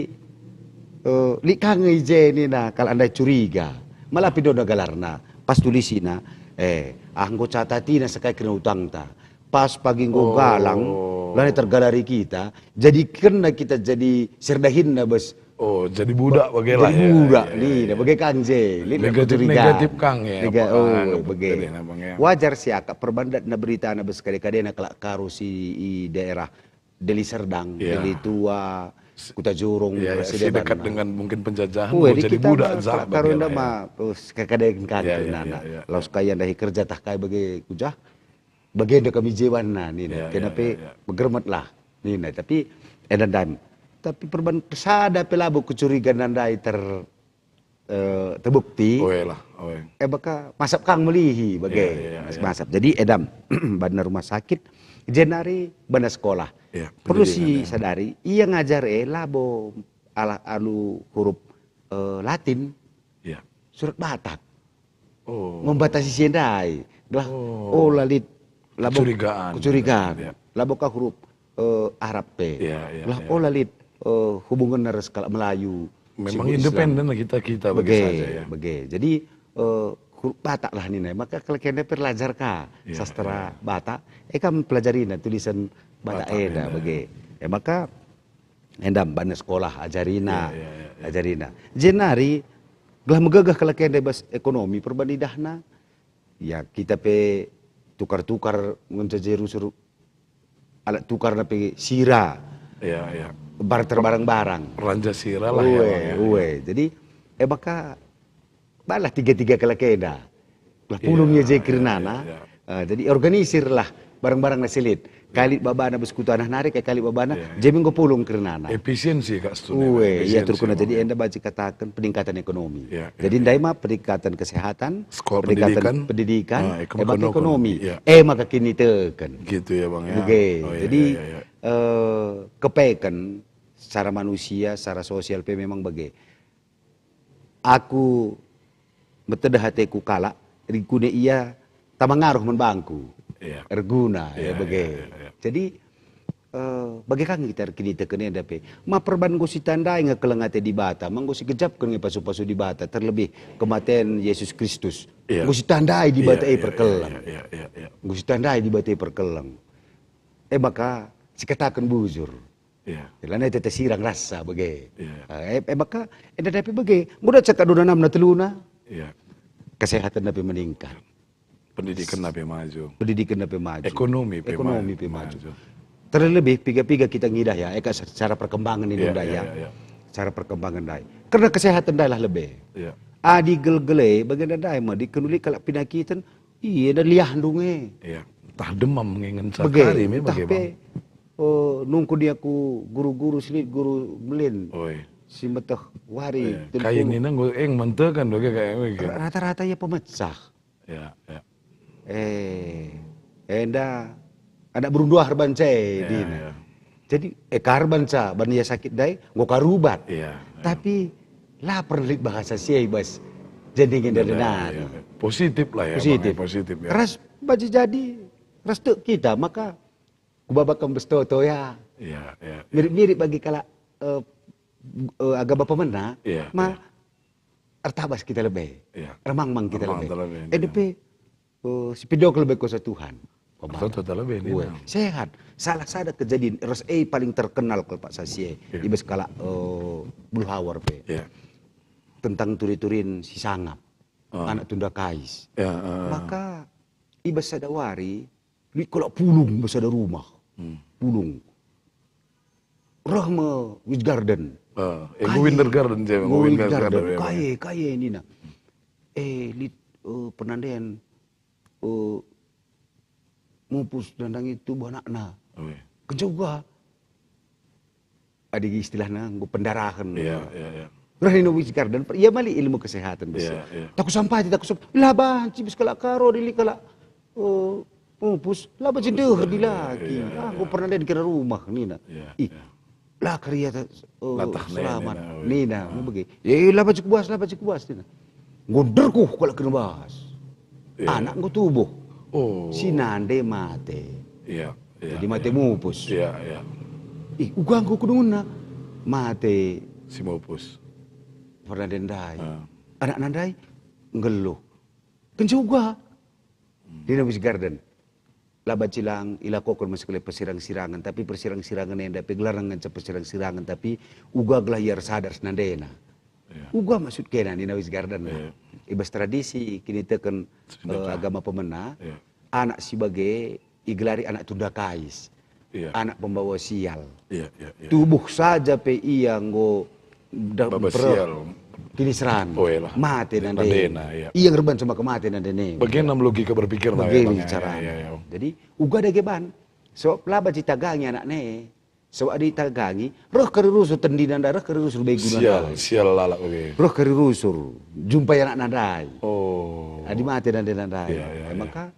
eh, lit ka nge i je nina kalak ndai curiga. Malah pe dona galarna, pas tulisina, eh, ah, enggo catatina sekai kerna utangta. Pas pagi enggo galang, oh, lanai tergalari kita, jadi kerna kita jadi serdahinna bas. Oh, jadi budak bage lah, jadi budak, ya, ya, nina, ya, bage ka nge, lit negatif, negatif ka nge, ya, apa, oh, bage. Wajar siakap perbandatna beritana bas kade-kadena kalak Karo si i daerah Deli Serdang, iya, Deli Tua, Kuta Jurung, iya, iya, si dekat dengan mungkin penjajahan, ue, mau jadi budak jah kalak Karo enda mah, us, kekadeken kaki nana. Iya, iya, iya, iya. Laus kai ndahi kerja tah kai bage kujah, bagenda kami jewanna nina. Iya, iya, iya, iya. Kena pe megermet lah nina. Tapi enda ndai. Tapi perban sada pe labo kecurigaan ndai ter- eh, terbukti. Oe lah, oe. Eh, baka masap kang melihi bage. Iya, iya, iya. Masap. Jadi, edam, bana rumah sakit, jenari bana sekolah. Iya, pendidikan, ya. Perlu sisadari, ia ngajar, eh, labo ala alu huruf, eh, Latin, iya, surat Batak. Oh. Membatasi si ndai. Gelah, oh, ola lit labo kecurigaan. Kecurigaan. Iya. Labo ka huruf, eh, Arab pe. Iya, iya, gelah, iya, ola lit, eh, hubungenna ras kalak Melayu. Memang independen lah kita, kita bagi saja, ya. Bage. Jadi, eh, huruf Batak lah nina. Maka kalak enda pe erlajar ka, iya, sastra, iya, Batak. Eh, kam pelajarina tulisan Batak, Batak enda, enda, bage. Eh, maka enda bana sekolah ajarina, iya, iya, iya, iya, ajarina. Jenari, gelah megegeh kalak enda bas ekonomi perban idahna. Ya, kita pe tukar-tukar ngenca je rusur alat tukarna pe sira. Iya, iya. Barter barang-barang. Ranja sira lah ya, ue, Bang, ya. Ue. Jadi, eh, maka balah tiga-tiga kalak enda. Lah, iya, pulung ia je, iya, kernana. Iya, iya. Eh, jadi organisirlah barang-barangna si lit. Kai lit babana bas kuta nah nari, kai lit babana, iya, iya, je me enggo pulung kernana. Efisiensi, Kak, sebenarnya. Ue, iya, efisiensi, turkuna. Jadi, emang, enda banci kataken peningkatan ekonomi. Iya, iya, iya. Jadi, ndai ma peningkatan kesehatan, sekolah, pendidikan, pendidikan, pendidikan, ah, eh, maka ekonomi, ekonomi, iya. Eh, maka kiniteken. Gitu ya, Bang, ya. Bage. Oh, iya, jadi, iya, iya, iya, eh, kepeken secara manusia, secara sosial pe memang bage. Aku metedeh ateku kalak, erguna ia tama ngaruh man bangku. Iya. Erguna, iya, ya, bage. Iya, iya, iya. Jadi, eh, bage ka nge kita erkiniteken enda pe. Ma perban enggo sitandai nge keleng ate Dibata, ma enggo sigejapken nge pasu-pasu Dibata, terlebih kematen Yesus Kristus. Iya. Enggo sitandai Dibata, iya, e, iya, perkeleng. Iya, iya, iya, iya. Enggo sitandai Dibata e perkeleng. E maka, sikataken bujur. Iya. Lanai tete sirang rasa bage. Iya. Ah, e, e maka, enda ndai pe bage. Enggo dah cakap dua enam na teluna. Iya. Kesehatan ndai pe meningkat. Pendidikan ndai pe maju. Pendidikan ndai pe maju. Ekonomi pe maju. Ekonomi pe maju. Terlebih piga-piga kita ngidah ya, eka secara perkembangan ini, iya, ndai, iya, ya, iya, iya. Secara perkembangan ndai. Karena kesehatan ndai lah lebe. Iya. Adi gelgele, bagenda ndai me, di kenuli kalak pinakiten, iya, dan liahndu nge. Iya. Tah demam nge ngenca kari me bage, Bang. Pe, oh, nungkun aku guru-guru si lit, guru melin. Oi. Si meteh wari, iya, telpung. Kain nina enggo eng mentekan doge kayak me, gitu. Rata-rata ia pemecah. Ya, ya. Eh, enda anak berunduah erbanca e, ya, dina. Ya. Jadi, eh, ka erbanca, ban ia sakit ndai, enggo ka rubat. Ya, ya. Tapi, la pernah lit bahasa si e bas. Jadi, nginda, ya, denari. Ya. Positif lah ya, positif. Bang, ya, positif ya. Ras baju jadi, ras tek kita, maka kubabaken bas toto ya. Ya, ya, ya. Mirip-mirip bagi kalak, eh, eh, agama pemena, ya, ma, ya, ertabas kita lebe. Iya. Ermangmang kita lebe. Ermangmang kita lebe, iya. Enda pe, eh, sipidok lebe kuasa Tuhan. Pemata. Betul, betul, lebih, Ue. Nina. Sehat. Salah sada kejadian, ras e paling terkenal kal Pak Sasie. Iya. Ibas kalak, eh, Buluh Awar pe. Iya. Tentang turi-turin si Sangap. Ah. Anak Tunda Kais. Ya, ah. Maka ibas sada wari, lit kalak pulung bas sada rumah. Hmm. Pulung. Reh me Wis Garden. Ah, eh, Kaye. Winter Garden, je, Winter Winter Garden, Garden, ya, kai, ya. Kai nina. Eh, lit, eh, pernanden, eh, mupus nandangi tubuh anakna. Oh, iya. Kenca uga. Adi istilahna enggo pendarahen. Iya, iya, iya. Reh nina Wis Garden, ia mali ilmu kesehatan besi. Iya, iya. Taku sampati, taku samp-, lah banci bes kalak Karo, dili kalak, eh, mupus, lah banci ndeher di laki. Iya, iya, ah, enggo iya. Pernah den kira rumah, nina. Iya, ih, iya. Lah kari ata, eh, latah nai, selamat, nina, oh, iya. Nina, ah. Bagi. Ya, iya, lah banci kubuas, lah banci kubuas, nina. Enggo nderkuh kalak kena bas. Iya. Anak enggo tubuh. Oh. Si nande mate. Iya, iya, jadi mate iya. Mupus. Iya, iya. Ih, uga enggo kudungenna. Mate. Si mupus. Pernah den ndai. Ah. Anak nandai nggeluh. Kenca uga. Hmm. Di Wis Garden. Laba cilang ilakoken me sekali persirang-sirangen, tapi persirang-sirangen enda pe gelarna ngenca persirang-sirangen, tapi uga gelah ia ersada ras nandena. Iya. Uga maksud kena nina Wis Garden. Iya. I bas tradisi kiniteken, eh, agama pemena, iya. Anak si bage igelari anak tunda kais. Iya. Anak pembawa sial. Iya, iya, iya. Tubuh saja pe ia enggo da-, baba sial. Kiniseran. Oh, iyalah. Mate nande. Nandena, iya. Ia ngerban sama kemate nande ne. Bagena me logika berpikir bagena carana. Iya, iya, iya. Jadi, uga dage ban. Sebab laba citagangi anak ne. Sebab adi tagangi, reh kari rusur tendina ndai, reh kari rusur begu sial, ndai. Sial lalap bage. Reh kari rusur, jumpai anak nandai. Oh. Adi mate nande nandai. Iya, iya, iya. Maka,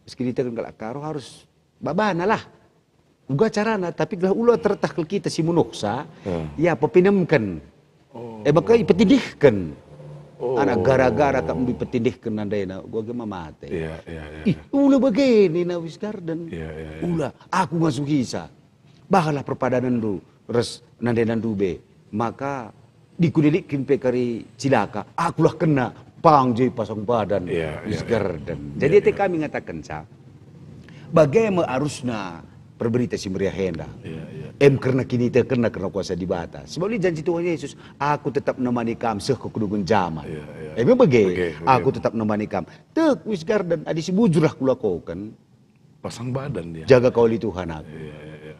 meski diteken kalak Karo harus babana lah. Uga carana, tapi gelah ula tertah kal kita si munuhsa, hmm. Ya, pepinemken. Oh. Eh, maka ipetindihken. Oh. Anak gara-gara kap mbi petindihken nandena, gua gema mate. Iya, iya, iya. Ih, ula bage nina Wis Garden. Iya, iya, iya. Ula, aku ngasuhisa. Bahanlah perpadanenndu ras nandenandu be. Maka dikunilikkin pe kari cilaka, akulah kena pang je pasang badan. Iya, iya, Wis Garden. Iya, jadi ate iya. Kami ngatakenca, bage me arusna perberita si meriah enda. Iya, iya. Em kerna kinitekenna kerna kuasa Dibata. Sebab lit janji Tuhan Yesus, "Aku tetap nemani kam seh ku kegeluhen jaman." Iya, iya. Em bage, bage, bage. "Aku tetap nemani kam." Tek Wis Garden, adi si bujurlah kulakoken. Pasang badan dia. Jaga kawali Tuhan aku. Iya, iya, iya.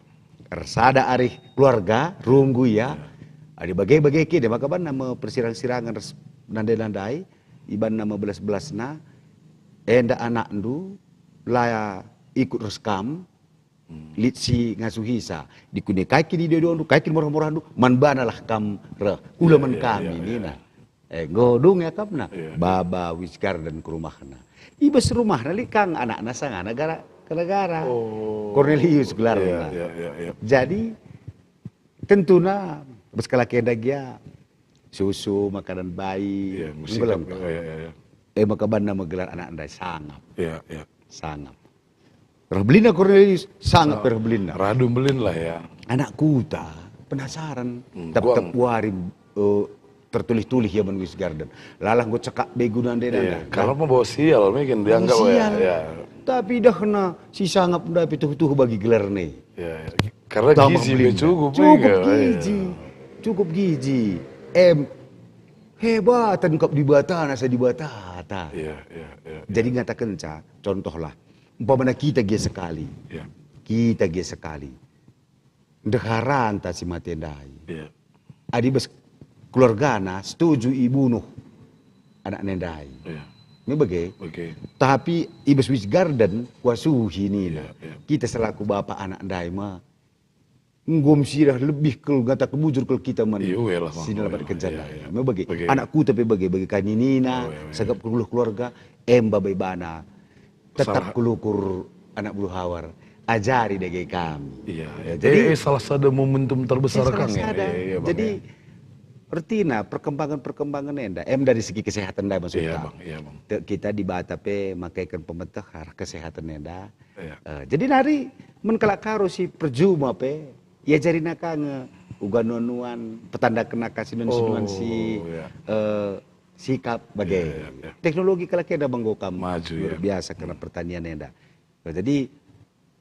Ersada arih keluarga, runggu ia. Iya. Adi bage-bage ke, dia maka banna me persirang-sirangen ras nande-nandai, ibanna me belas-belasna, enda anakndu la ikut ras kam, hmm. Lit si ngasuhisa, dikune kai kin idodondu, kai kin morah-morahndu, man banalah kam reh, ula man kami, iya, iya, nina. Iya. Eh, enggo dung iakapna. Iya. Baba Wis Garden ku rumahna. I bas rumahna lit kang anakna sangana gara-gara. Oh. Kornelius gelarna. Iya, iya, iya, iya. Jadi, tentuna, bas kalak enda gia, susu, makanan bayi, iya, enggo lengkap. Iya, iya, iya. Eh, maka banna me gelar anak ndai Sangap. Iya, iya. Sangap. Reh belinna Cornelius, Sangap pe reh belinna. Radu mbelin lah ya. Anak kuta, penasaran. Hmm, tep-tep wari, eh, tertulih-tulih ia man Wis Garden. Lalah enggo cekak begu nande-nande. Iya, kalau pembawa sial mungkin dianggap ya, sial. Ya. Tapi idahna si Sangap ndai pe tuhu-tuhu bagi gelarna. Ya, ya. Karena tambah gizi belinna. Cukup, cukup gizi. Iya. Cukup gizi. Em, hebat kap Dibata, nasa Dibata. Iya, iya, iya. Jadi ngatakenca, contohlah, umpamana kita gia sekali. Iya. Kita gia sekali. Ndeharanta si mate ndai. Iya. Adi bas keluargana setuju ibunuh anak ndai. Iya. Me bage. Bage. Tapi i bas Wis Garden, wasuhi nina. Iya, iya. Kita selaku bapa anak ndai me, enggo sidah lebih kal ngataken bujur kal kita man. Iya, iyalah, si nelamat kenca ndai. Iya, iya. Me bage. Bage. Anak kuta pe bage, bage kami nina, oh, iya, iya. Sangap keluh keluarga, em baba ibana. Tetap kulukur anak Buluh Awar. Ajari dage kami. Iya, ya, iya. Jadi, eh, eh, salah sada momentum terbesar eh, salah kang ya. Sada. Iya, iya, Bang, jadi, ya. Ertina perkembangan-perkembangan enda, em dari segi kesehatan ndai maksudta. Iya, Bang, iya, Bang. Te-, kita Dibata pe makeken pemeteh arah kesehatan enda. Iya. Eh, jadi nari men kalak Karo si perjuma pe, iajari naka nge uga nuan-nuan, petandaken naka si nuan-nuan si, oh, iya. Eh, sikap bage. Iya, iya, iya. Teknologi kalak enda banggo kam maju, luar biasa kerna pertanian enda. Nah, jadi,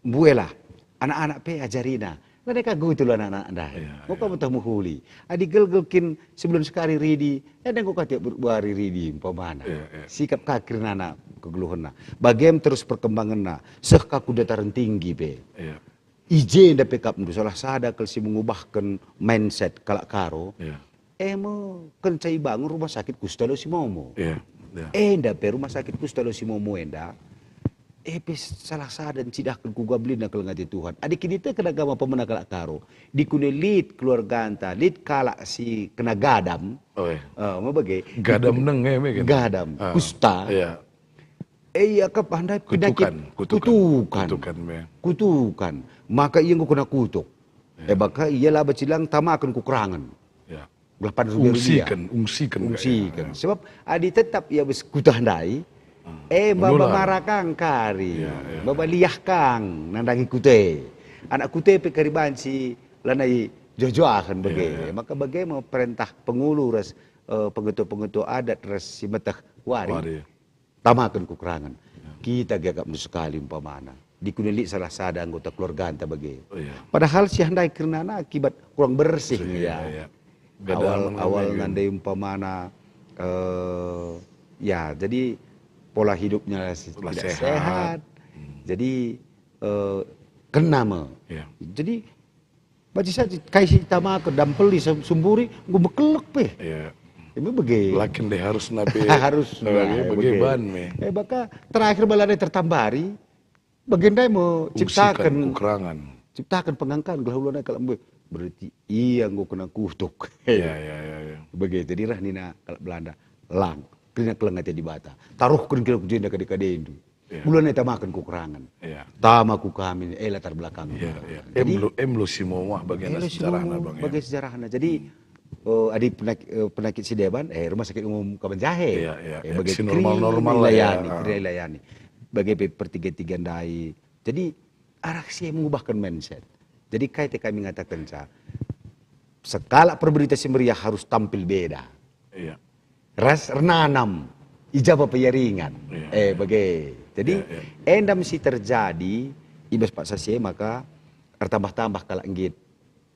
Mbuelah, anak-anak pe ajarina. Lanai ka gutul anak-anak ndai. Iya, enggo ka iya. Meteh mehuli. Adi gelgel kin sebulan sekali ridi, enda enggo ka tiap ber-, wari ridi umpamana. Iya, iya. Sikap ka kerina anak kegeluhenna. Bagem terus perkembangenna, seh ka ku dataran tinggi pe. Iya. I jenda pe kap ndu salah sada kal si mengubahken mindset kalak Karo. Iya. E me, kenca ibangun rumah sakit Kusta Losimomo. Iya, iya. Enda pe rumah sakit Kusta Losimomo enda, e pe salah sada ncidahken kuga belinna keleng ate Tuhan. Adi kiniteken agama pemena kalak Karo, dikune lit keluarganta, lit kalak si kena gadam. Oh, iya. Eh, me bage. Gadam neng, eh, me kan? Gadam, ah, kusta. Iya. E, ia kap handai penyakit kutukan, kutukan. Kutukan. Kutukan, me. Kutukan. Maka ia enggo kena kutuk. Iya. E, maka ia laba cilang tamaken ku kerangen. Iya. Gelah pan rubia-rubia. Ungsiken, ungsiken, ungsiken. Ya, ya. Sebab adi tetap ia bas kutah ndai, ah, eh, baba menular. Ngara kang kari, ya, ya, baba liah kang nandangi kute. Anak kute pe kari banci lanai joh-johaken bage. Ya, ya. Maka bage me perentah pengulu ras, eh, pengetua-pengetua adat ras si meteh wari. Wari. Tamaken ku kerangen. Ya. Kita gegap ndu sekali umpamana. Dikune lit salah sada anggota keluarganta bage. Oh, iya. Padahal si handai kernana akibat kurang bersih. Bersih, ya, ya, ya. Awal, awal nande umpamana, eh, ya, jadi pola hidupnya si-, tidak sehat. Pola sehat. Hmm. Jadi, eh, kena me. Ya. Jadi, Banci saja kai si itamaken, dampeli, sem-, semburi, enggo mekelek pe. Iya. Eme bage. Lakin deh harus nape, harus, nah, bage, nah, bage, bage ban me. Eh, maka terakhir bala ndai tertambari, bage ndai me ciptaken, ungsiken, kukerangen. Ciptaken pengangkan gelah ula nai kalak mbe-, berarti ia enggo kena kutuk. Iya, iya, iya, iya. Bage, jadi reh nina kalak Belanda, lang, kerina keleng ate Dibata. Taruhken kira ku jenda kade-kadendu. Iya. Ula nai tamaken ku kerangen. Iya. Tama ku kami, eh, latar belakang. Iya, iya. Jadi, em lo, em lo si momah bagaina, eh, lo si sejarahna, momah Bang, ya. Bage sejarahna. Jadi, hmm, eh, adi penak-, eh, penyakit si deban, eh, rumah sakit umum Kabanjahe. Iya, iya, eh, bage si normal-normal lah, ya. Kerina ilayani, ah, kerina ilayani. Bage pe pertiga-tiga ndai. Jadi, arah si mengubahken mindset. Jadi, kai te kami ngatakenca, sekalak perberita si meriah harus tampil beda. Iya. Ras ernanam, i jaba pe ia ringan. Iya, eh, iya. Bage. Jadi, iya, iya, enda me si terjadi, i bas paksa si e maka ertambah-tambah kalak nggit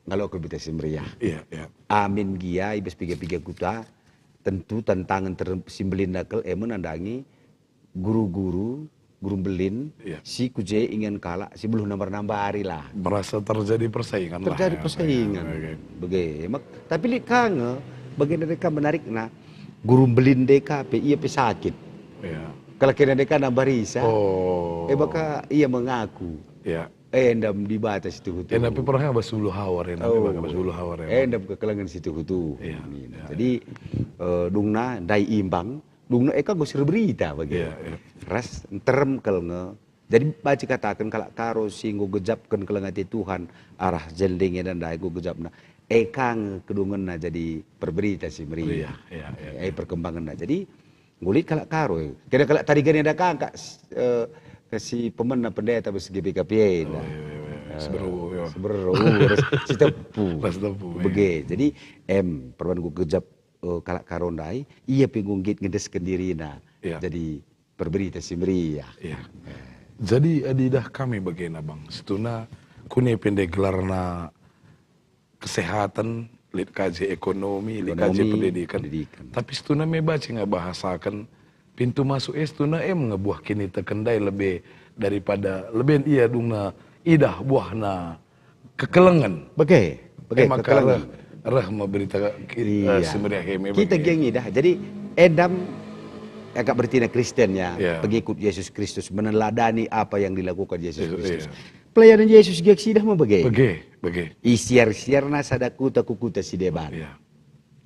ngaloken berita si meriah. Iya, iya. Amin gia i bas piga-piga kuta, tentu tantangen ter-, si mbelin kal e me nandangi guru-guru, guru mbelin, iya, si ku je ingan kalak si beluh nambar-nambari lah. Merasa terjadi persaingan lah, terjadi, ya, persaingan. Iya, oke. Bage. Mak-, tapi lit ka nge, bage nari ka menarikna, guru mbelin ndai ka pe, ia pe sakit. Iya. Kalau kena ndai ka nambah risa, oh, eh, maka ia mengaku. Iya. Eh, enda me Dibata si tuhu-tuhu. Enda pe pernah bas ulu hawar, enda pe, oh, bas ulu hawar, ya. Eh, enda me kekelengen si tuhu-tuhu. Iya, nina, iya. Jadi, eh, dungna ndai imbang, dungna e ka enggo si erberita bage. Iya, iya. Ras nterem kal nge. Jadi banci kataken kalak Karo si enggo gejapken keleng ate Tuhan arah jenda enda ndai enggo gejapna. E ka nge kedungenna jadi perberita si meriah. Meriah, iya, iya, eh, iya, perkembangenna. Jadi enggo lit kalak Karo, eh. Kena kalak Tarigan enda ka angka, eh, si pemena pendeta bas G B K P enda. Oh, iya, iya, iya. Eh, Seberu, iya. Seberu, ras Sitepu. Ras Sitepu, iya. Bage. Jadi, em, perban enggo gejap eh, kalak Karo ndai, ia pe enggo nggit ngendesken dirina, iya, jadi perberita si meriah. Iya. Eh. Jadi, adi idah kami bagena, Bang, situhuna kune pe ndai gelarna kesehatan, lit ka je ekonomi, lit ka je ekonomi, pendidikan. Pendidikan. Tapi situhuna me banci nge bahasaken pintu masuk e situhuna em nge buah kiniteken ndai lebe daripada leben ia dungna idah buahna kekelengen. Bage, bage, eh, maka kekelengen. Reh, reh me berita ki-, eh, iya, si meriah e me kita bage. Gia ngidah. Jadi, enda me agak bertina Kristen ya, iya, pengikut Yesus Kristus, meneladani apa yang dilakukan Yesus, iya, Kristus. Iya. Pelayanan Yesus gia si idah me bage. Bage, bage. Isiar-siarna sada kuta ku kuta si deban. Iya.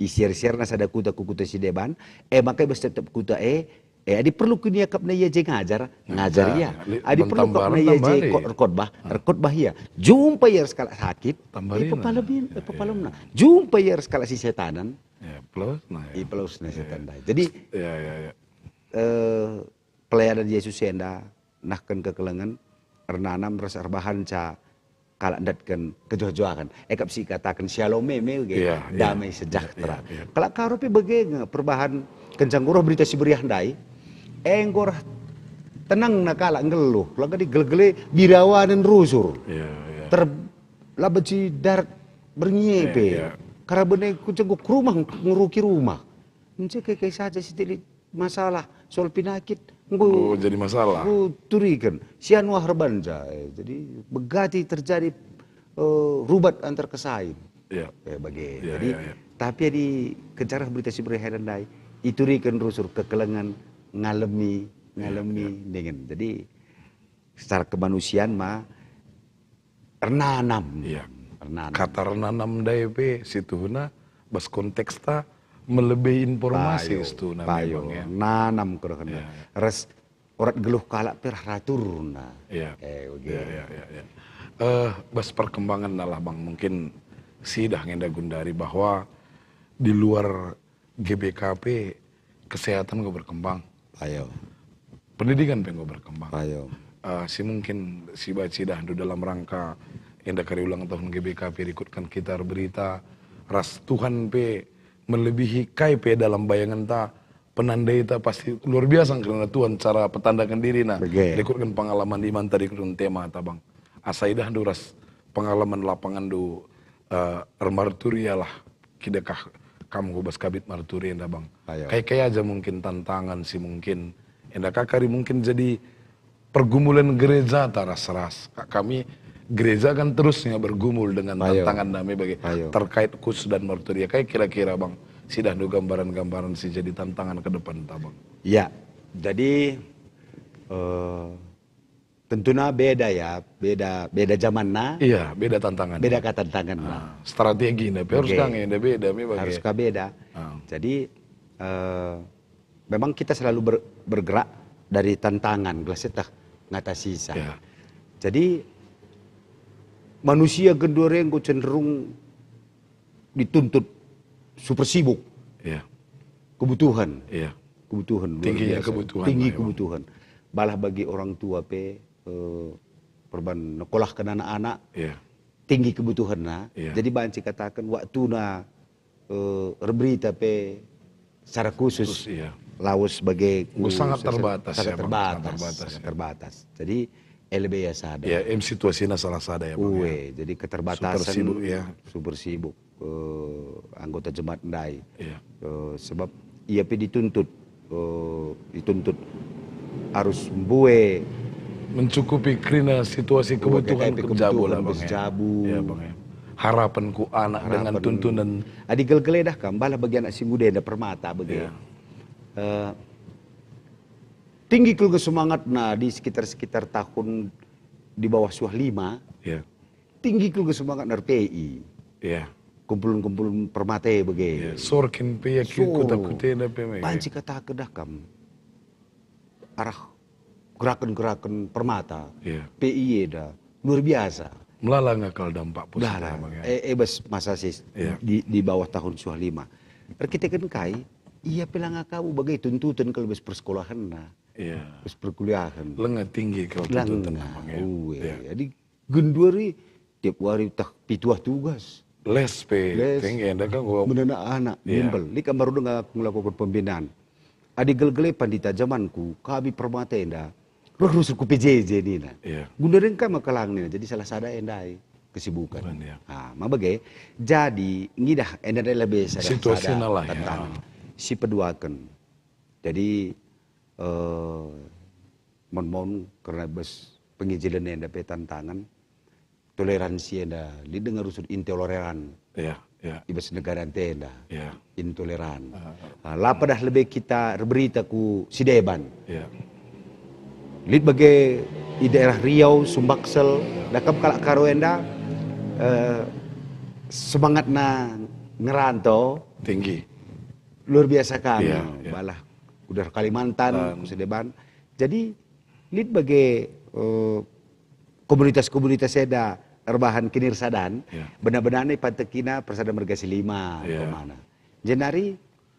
Isiar-siarna sada kuta ku kuta si deban, e maka i bas tep-tep kuta e, e, adi perlu kin iakapna ia je ngajar, ngajar ia. Ngajar. Adi perlu iakapna ia je ko-, erkhotbah, ah, erkhotbah ia. Jumpa ia ras kalak sakit, tambari, ipepalemi, iya, ipepalemna. Jumpa ia ras kalak si setanen, ipelawesna, ya, ipelawesna setan ndai. Jadi, iya, iya, iya, eh, pelayanan Yesus enda nehken kekelengen, ernanam ras erbahanca kalak ndatken kejoh-johaken. E kap si ikataken Shalom e me, ge, iya, iya, damai sejahtera. Iya, iya. Kalak Karo pe bage nge perbahan kenca enggo reh Berita Si Meriah ndai, enggo reh Tenangna kalak nggeluh, langa di gele-gele birawanen rusur. Iya, iya. Ter-, la banci darat berngi Iya, pe. Iya. Karaben e ku cengkuk rumah, ngeruki rumah. Ence kai-kai saja si teli masalah soal pinakit, enggo Oh, jadi masalah. Enggo turiken. Si anu ah erbanca, eh, jadi begati terjadi, eh, rubat antar kesain. Iya. Eh, bage. Iya, Jadi, iya, iya. tapi adi kenca reh Berita Si Meriah enda ndai, ituriken rusur kekelengen, ngalemi, Iya, ngalemi iya. dingen. Jadi, secara kemanusiaan ma ernanam. Iya. Ernanam. Kata ernanam ndai pe situhuna bas konteksta melebihi informasi Payo, situhuna payo. memang, ya. Nanam kerehenna. Iya, iya. Ras orat geluh kalak pe reh raturna. Iya. Eh, bage. Iya, iya, iya, iya. Eh, bas perkembangan lah, Bang, mungkin sidah ngenda gundari bahwa di luar G B K P, kesehatan enggo berkembang. Ayo. Pendidikan pe enggo berkembang. Ayo. Eh, si mungkin si baca idahndu dalam rangka enda kari ulang tahun G B K P rikutken kita erberita ras Tuhan pe melebihi kai pe dalam bayangenta, penandaita pasti luar biasa kerna Tuhan cara petandaken dirina. Bage. Rikutken pengalaman imanta, rikutken temata, Bang. Asa idahndu ras pengalaman lapangenndu, eh, ermarturia lah, kidekah kam ku bas kabit marturi enda, Bang. Ayo. Kai-kai aja mungkin tantangan si mungkin enda ka kari mungkin jadi pergumulan gerejata ras-ras. Ka-, kami gereja kan terusnya bergumul dengan Ayo. tantangan nami bagi Ayo. terkait khusus dan marturia. Kai kira-kira, Bang, si idahndu gambaran-gambaran si jadi tantangan ke depanta, Bang? Ya, jadi, eh, Tentuna beda ya, beda, beda jamanna. Iya, beda tantangan. Beda ka tantangan lah. Ah, strategi nda pe harus Oke. ka nge, nda beda me bage. Harus ka beda. Ah. Jadi, eh, memang kita selalu ber-, bergerak dari tantangan, gelah sieteh ngatasi sa. Iya. Jadi, manusia genduari enggo cenderung dituntut super sibuk. Iya. Kebutuhan. Iya. Kebutuhan luar Tingginya biasa. kebutuhan Tinggi lah, emang. kebutuhan. Balah bagi orang tua pe, eh, perban nekolahken anak-anak, Iya. tinggi kebutuhanna. Iya. Jadi banci kataken waktuna, eh, erberita pe secara khusus Khusus, iya. lawes bage Enggo ku sangat se-, se-, terbatas sangat ya, Bang. Sangat terbatas. terbatas, Sangat ya. terbatas. Jadi, eh, lebe ya sada. Ya, em situasina salah sada ya, Bang, ya. Ue, jadi keterbatasan Super sibuk, ya. super sibuk, eh, anggota jemaat ndai. Ya. Eh, sebab ia pe dituntut, eh, dituntut arus mbue Mencukupi kerina situasi Mbue kebutuhan kebutuhan kebutuhan lah, Bang, ya. berjabu. Ya, Bang, ya. Harapan ku anak dengan Harapan. tuntunan. Adi gel-geledah kam, balah bagi anak si nguda enda permata bage. Ya. Eh, tinggi kal nge semangatna di sekitar-sekitar tahun di bawah suah lima. Ya. Tinggi kal nge semangatna R P I. Ya. Kumpul-kumpul permata bage. Ya. Sor kin pe ya ki Sor. kuta-kutena pe me. Banci kataken dah kam. Arah gerakan-gerakan permata. Ya. P I eda. Luar biasa. Melala nge kal dampak positif Melala. emang ya. Eh, eh, bas masa sis Ya. di, di bawah tahun suah lima. Erkiteken kai, ia pe langa kabu bage tuntuten kal bas persekolahenna. Iya. Bas perkuliahen. Lenga tinggi kal Lenga, tuntuten emang ya. ue. Iya. Jadi genduari tiap wari tah pituah tugas. Les pe, Les. tinggi enda kan gua Menana anak, Iya. bimbel. Lit kam baru denga aku ngelakukan pembinaan. Adi gel-gele pandita jamanku, kami permata enda, reh rusur ku P J J nina. Iya. Guna rengka maka lang nina, jadi salah sada endai kesibukan. Bukan, iya. Ah, ma bage. Jadi, ngidah enda ndai lebe sada, Situasi sada nala, ya. tantangan. Si peduaken. Jadi, eh, mon-mon kerna bas pengijilen enda pe tantangan, toleransi enda, lit denga rusur intoleran. Iya, iya. I bas negara enda. Iya. Intoleran. Ah, ah. Ah, la pedah lebe kita erberita ku si deban. Iya. Lit bage i daerah Riau, Sumbaksel, dakap kalak Karo enda, eh, semangatna ngeranto Tinggi. luar biasa kami. Iya, iya. Balah udah Kalimantan, Dan ku si deban. Jadi, lit bage, eh, komunitas-komunitas eda erbahan kinirsadan, Ya. benar-benar ni pantekina Persada Marga Silima, Ya. umpamana. Jenari,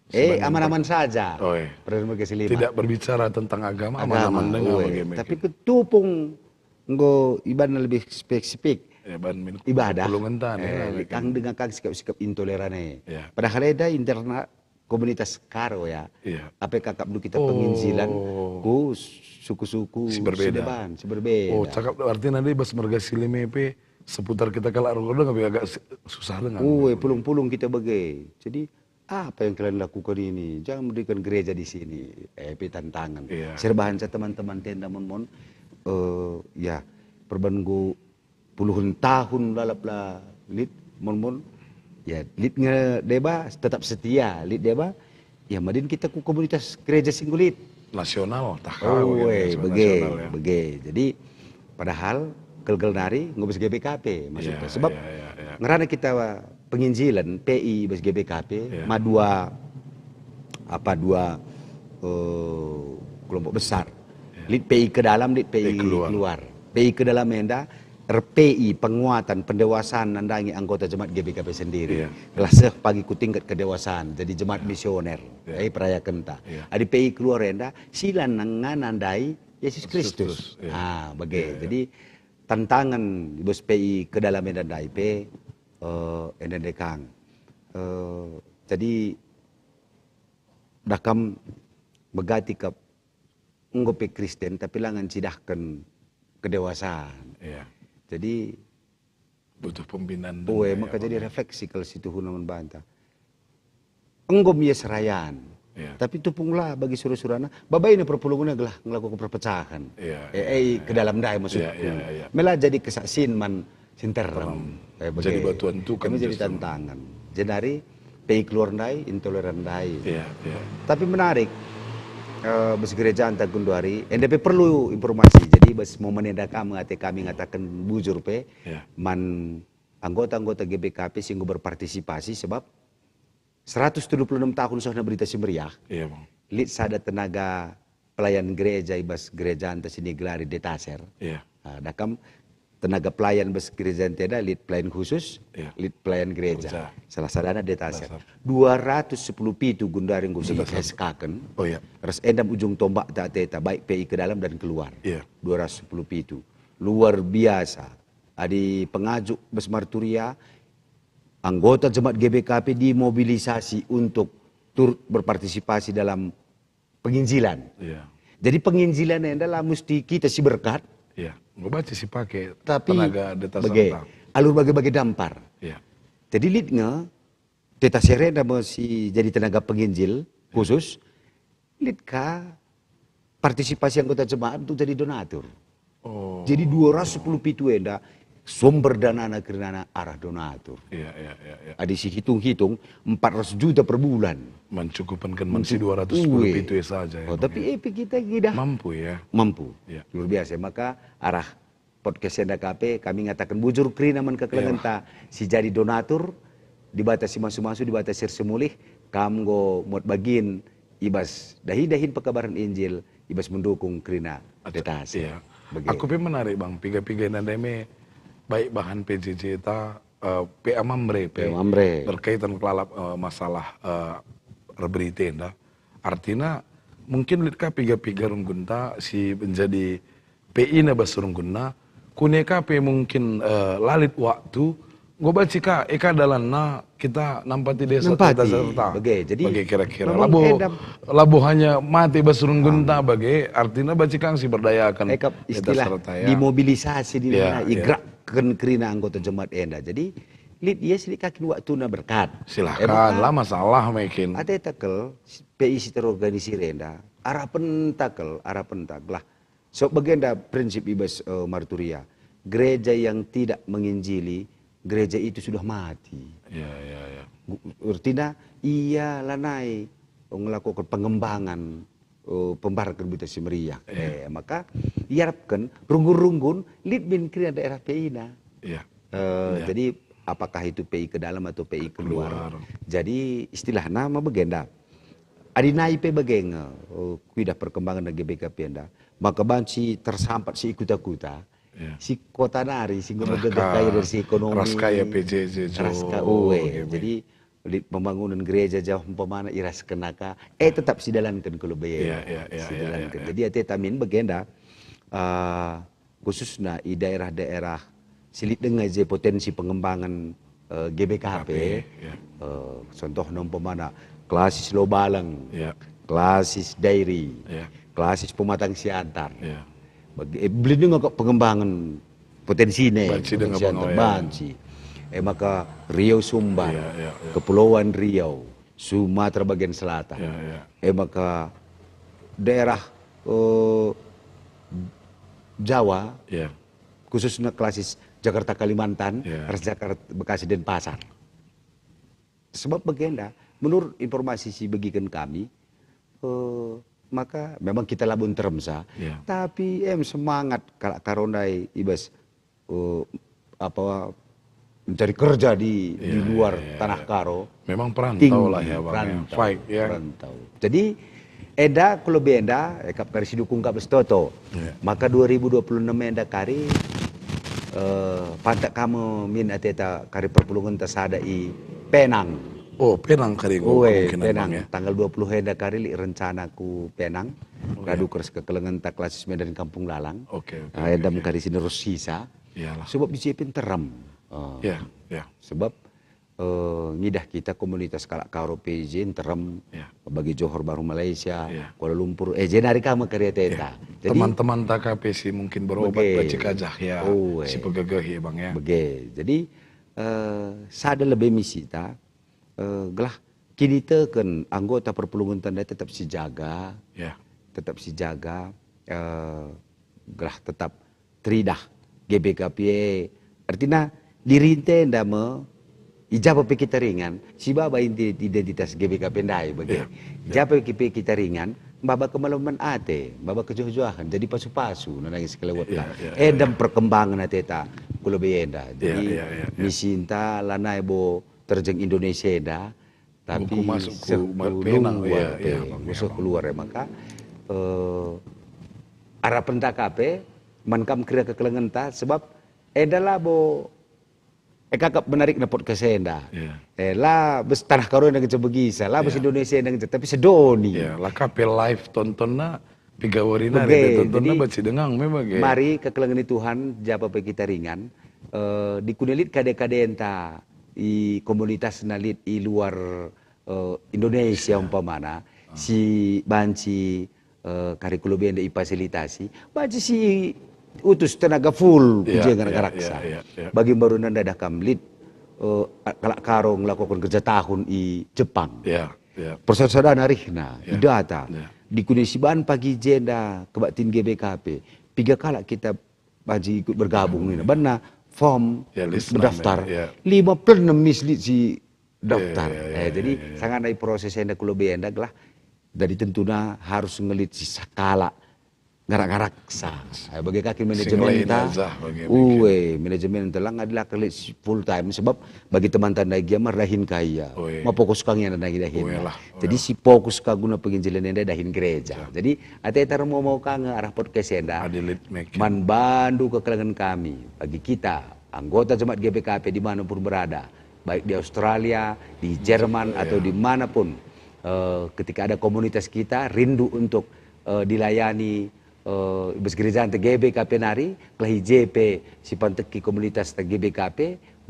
eh, Sebenarnya aman-aman saja. Oh, iya. Persada Marga Silima. Tidak berbicara tentang agama, Agama, aman-aman denga ue. bage me. Tapi ketupung enggo ibadah lebih spesifik. Ya, ban min-, Ibadah. pulungenta, Eh, ya, kang denga kang sikap-sikap intoleran e. Ya. Padahal eda interna komunitas Karo ya. Iya. Ape kakapndu kita penginjilan ku suku-suku si berbeda. Sideban, si berbeda. Oh, cakap artinya di bas merga Sileme pe seputar kita kalak Ronggodo ngapi agak si-, susah dengan. Ue, pulung-pulung kita bage. Jadi, apa yang kalian lakukan ini? Jangan mendirikan gereja di sini. Eh, pe tantangan. Iya. Serbahanca teman-teman tenda mon-mon, eh, ya, perban nggo puluhen tahun lalap la lit mon-mon. Ya, lit nge deba, tetap setia, lit deba. Ya, madin kita ku komunitas gereja si nggo lit. Nasional, tah, Oh, organisasi eh, bege, nasional, ya. Bege. Jadi, padahal kelgel nari nggo bas G B K P maksudnya. Iya, sebab iya, iya, iya. Ngerana kita penginjilan P I bas G B K P, Iya. ma dua, apa, dua, eh, kelompok besar. Iya. Lit P I ke dalam, lit P I P I keluar. Keluar. P I ke dalam enda, R P I, penguatan, pendewasaan nandangi anggota jemaat G B K P sendiri. Iya. Gelah seh pagi ku tingkat kedewasaan, jadi jemaat Iya. misioner. Iya. Eh, perayaken ta. Iya. Adi P I keluar enda, sila nanga nandai Yesus Yesus Kristus. Kristus, iya. Ah, bage. Iya, iya. Jadi, tantangan bas P I ke dalam enda ndai pe, eh, enda ndai kang. Eh, jadi, dakam megati kap enggo pe Kristen, tapi la ngencidahken kedewasaan. Iya. Jadi, Butuh pembinaan dan ue, daya maka jadi bagi. Refleksi kal situhuna man banta. Enggo me ia serayan. Iya. Tapi tupung la bagi sura-surana, babaina perpulungna gelah ngelakuken perpecahan. Iya, Eh, iya, eh, iya. ke dalam ndai maksudku. Iya, iya, iya. Mela jadi kesaksian man si nterem. Nterem. Eh, bage. Jadi batuan tukang Kami jadi justru. tantangan. Jenari P I keluar ndai, intoleran ndai. Iya, iya. Tapi menarik, eh, bas gerejanta genduari, enda pe perlu informasi. Jadi bas momen enda kam ate kami ngataken bujur pe, Iya. man anggota-anggota G B K P si enggo berpartisipasi, sebab seratus tujuh puluh enam tahun sohna Berita Si Meriah, Iya, Bang. lit sada tenaga pelayan gereja i bas gerejanta si nigelari Detaser. Iya. Ah, dakam tenaga pelayan bas gerejanta enda lit pelayan khusus, Iya. lit pelayan gereja. Gereja. Salah sadana Detaser. Dua ratus sepuluh pitu genduari enggo Detaser. siikasekaken. Oh, iya. Ras endam ujung tombakta ateta, baik P I ke dalam dan keluar. Iya. Dua ratus sepuluh pitu. Luar biasa. Adi pengajuk bas marturia, anggota jemaat G B K P dimobilisasi untuk turut berpartisipasi dalam penginjilan. Iya. Jadi penginjilan enda la musti kita si berkat. Iya. Enggo banci si pake Tapi tenaga Detaser bage, ta. alur bage-bage dampar. Iya. Jadi lit nge, Detaser enda me si jadi tenaga penginjil Iya. khusus, lit ka partisipasi anggota jemaat untuk jadi donatur. Oh. Jadi dua ratus sepuluh pitu enda sumber danana kerinana arah donatur. Iya, iya, iya, iya. Adi sihitung-hitung, empat ratus juta per bulan. Mencukupenkan man si Mencukup-, dua ratus sepuluh pitu ue. saja ya, Oh, Bang, tapi ya. E P kita ngidah Mampu ya. Mampu. Iya. Luar biasa. Maka arah podcast enda ka pe, kami ngataken bujur kerina man kekelengenta Iya. si jadi donatur, Dibata si masu-masu, Dibata si ersemulih, kam enggo muat bagin i bas dahin-dahin pekabaren Injil, i bas mendukung kerina Ate-, Detaser. iya. Bage. Aku pe menarik, Bang, piga-piga nandai me baik bahan P J J ta, eh, P A Mamre pe P A Mamre. berkaitan kelalap, eh, masalah, eh, erberita enda. Artina, mungkin lit ka piga-piga runggunta si menjadi P I na bas runggunna, kune ka pe mungkin, eh, la lit waktu, enggo banci ka, e ka dalanna kita nampati desa Nampati. Detaser ta. Bage, jadi Bage kira-kira. memang Labo, enda labo hanya mate bas runggunta Ah. bage, artina banci ka si berdayakan E ka Detaser istilah ta, ya. dimobilisasi di Ya, mana, ya. igerakkan kerina anggota jemaat enda. Jadi, lit ia silik kakin waktuna berkat. Silahkan, E maka lah masalah mungkin. Ate tekel, P I si terorganisir enda, arah pentakel, arah pentakel lah. So, bagenda prinsip i bas, eh, marturia. Gereja yang tidak menginjili, gereja itu sudah mati. Ya, ya, ya. Gu-, ertina, ia lanai ngelakukan pengembangan, eh, pembarken Berita Si Meriah. Ya. Eh, maka iarapken runggun-runggun lit min kerina daerah P I na. Ya. Eh, Ya. jadi apakah itu P I ke dalam atau P I keluar? Keluar. Jadi istilahna me bagenda. Adi nai pe bage nge, eh, kuidah perkembangan G B K P enda, maka banci tersampat si kuta-kuta, Ya. si kota nari, si enggo Ras megegeh ka, gaya dari si ekonomi, ras ka ya P J J jo, ras ka, ue. G B. Jadi, di pembangunan gereja jauh umpamana irasken aka, eh, tetap sidalanken kalo bage. Ya, ya, ya, ya, Sidalanken. ya, ya. Jadi, ate tamin bagenda, eh, khususna i daerah-daerah si lit denga je potensi pengembangan, eh, G B K P. K P, ya. Eh, contohna umpamana Klasis Lobaleng, ya, klasis Dairi, ya, klasis Pematang Siantar. Ya. Bagi, eh, beli denga kok pengembangan potensi ne, banci denga pengawa, ya. Banci. Eh, maka Riau Sumbar, ya, ya, ya, Kepulauan Riau, Sumatera bagian selatan. Ya, ya. Eh, maka daerah, eh, Jawa, ya, khususnya klasis Jakarta Kalimantan, ya, ras Jakarta Bekasi Denpasar. Sebab bagenda, menurut informasi si begiken kami, eh, maka memang kita labo nteremsa, ya, tapi em semangat kalak Karo ndai i bas, eh, apa, mencari kerja di, di, ya, luar, ya, ya, tanah, ya, Karo. Memang perantau lah ya, Bang, ya. Perantau, fight, ya, perantau. Jadi, enda ku lebe enda, eh, kap kari si dukung kap bas toto. Iya. Maka dua ribu dua puluh enam enda kari, eh, pantak kami min ateta kari perpulungenta sada i Penang. Oh, Penang kari enggo. Ue, kemungkinan, Penang, Bang, ya. Tanggal dua puluh enda kari lit rencana ku Penang. Oh, iya. Radu ras kekelengenta klasis Medan Kampung Lalang. Oke, oke, ah, oke, enda oke. Kari si nerus sisa. Iyalah. Sebab i je pe nterem. Oh. Iya, iya. Sebab eh, ngidah kita komunitas kalak Karo pe i je nterem, ya, bagi Johor baru Malaysia, ya, Kuala Lumpur, eh, jenari ka me kari ateta. Ya. Jadi teman-teman ta ka pe si mungkin berobat bage. Bacikajah, ya, oh, eh, si pegegehi, Bang, ya. Bage. Jadi, eh, sada lebe misita, eh, gelah kiniteken anggota perpulungenta ndai tetap sijaga, ya, tetap sijaga, eh, gelah tetap teridah G B K P. Ertina dirinta enda me, i ja pe kita ringan, sibaba inti identitas G B K P ndai bage. Iya, iya. I ja pe kita ringan, maba kemalemen ate, maba kejuah-juahen, jadi pasu-pasu nandangi sekelewet. Iya, iya, iya, iya. Enda perkembangan ateta ku lebe enda. Iya, jadi, iya, iya, iya, misinta lanai bo terjeng Indonesia enda, tapi enggo masuk ku seh-, ma-, ku Penang, luar, iya, iya, pe, Bang, iya, masuk Bang. Ku luar, ya, maka, eh, arapenta ka pe, man kam kira kekelengenta, sebab enda labo, eh, kakap menarik nepot ke senda. Iya. Eh, la bas tanah Karo enda ngenca begisa, la bas, iya, Indonesia enda ngenca, tapi sedoni. Iya, la ka pe live tontonna, piga wari nari, bage, tontonna jadi, banci denga me bage. Mari kekelengen Tuhan, ja pe kita ringan, eh, dikune lit kade-kadenta i komunitasna lit i luar, eh, Indonesia, ya, umpamana, ah, si banci, eh, kari ku lebe enda ifasilitasi, banci si utus tenaga full ku, iya, je, iya, ngarak-ngaraksa. Iya, iya, iya. Bagi mbaruna ndadah kam lit, eh, kalak Karo ngelakoken kerja tahun i Jepang. Iya, iya. Persada-sada narihna, iya, idata. Iya. Dikune si ban pagi jenda kebaktin G B K P, piga kalak kita banci ikut bergabung nina. Banna form, ya, list mendaftar, number, ya. Lima puluh enam mislit si daftar. Ya, ya, ya, eh, ya, jadi ya, ya. Sanga ndai proses enda ku lebe enda gelah. Jadi tentuna harus ngelit si sakalak ngarak-ngaraksa. Eh, bage ka kin manajemen ta. Sing lain aja bage. Ue, manajemen ta lang adalah kelit si full time sebab bagi teman ta ndai gia mardahin kaya. Ue. Ma fokus ka nge ndai dahin. Ue lah. Jadi, si fokus ka guna penginjilan enda dahin gereja. Ya. Jadi, ateta remo mau ka nge arah podcast enda. Adi lit make. Man bandu kekelengen kami, bagi kita, anggota jemaat G B K P di mana pun berada, baik di Australia, di Jerman, ya, atau di mana pun, eh, ketika ada komunitas kita rindu untuk, eh, dilayani, eh, i bas gerejanta G B K P nari, gelah i je pe si panteki komunitas ta G B K P,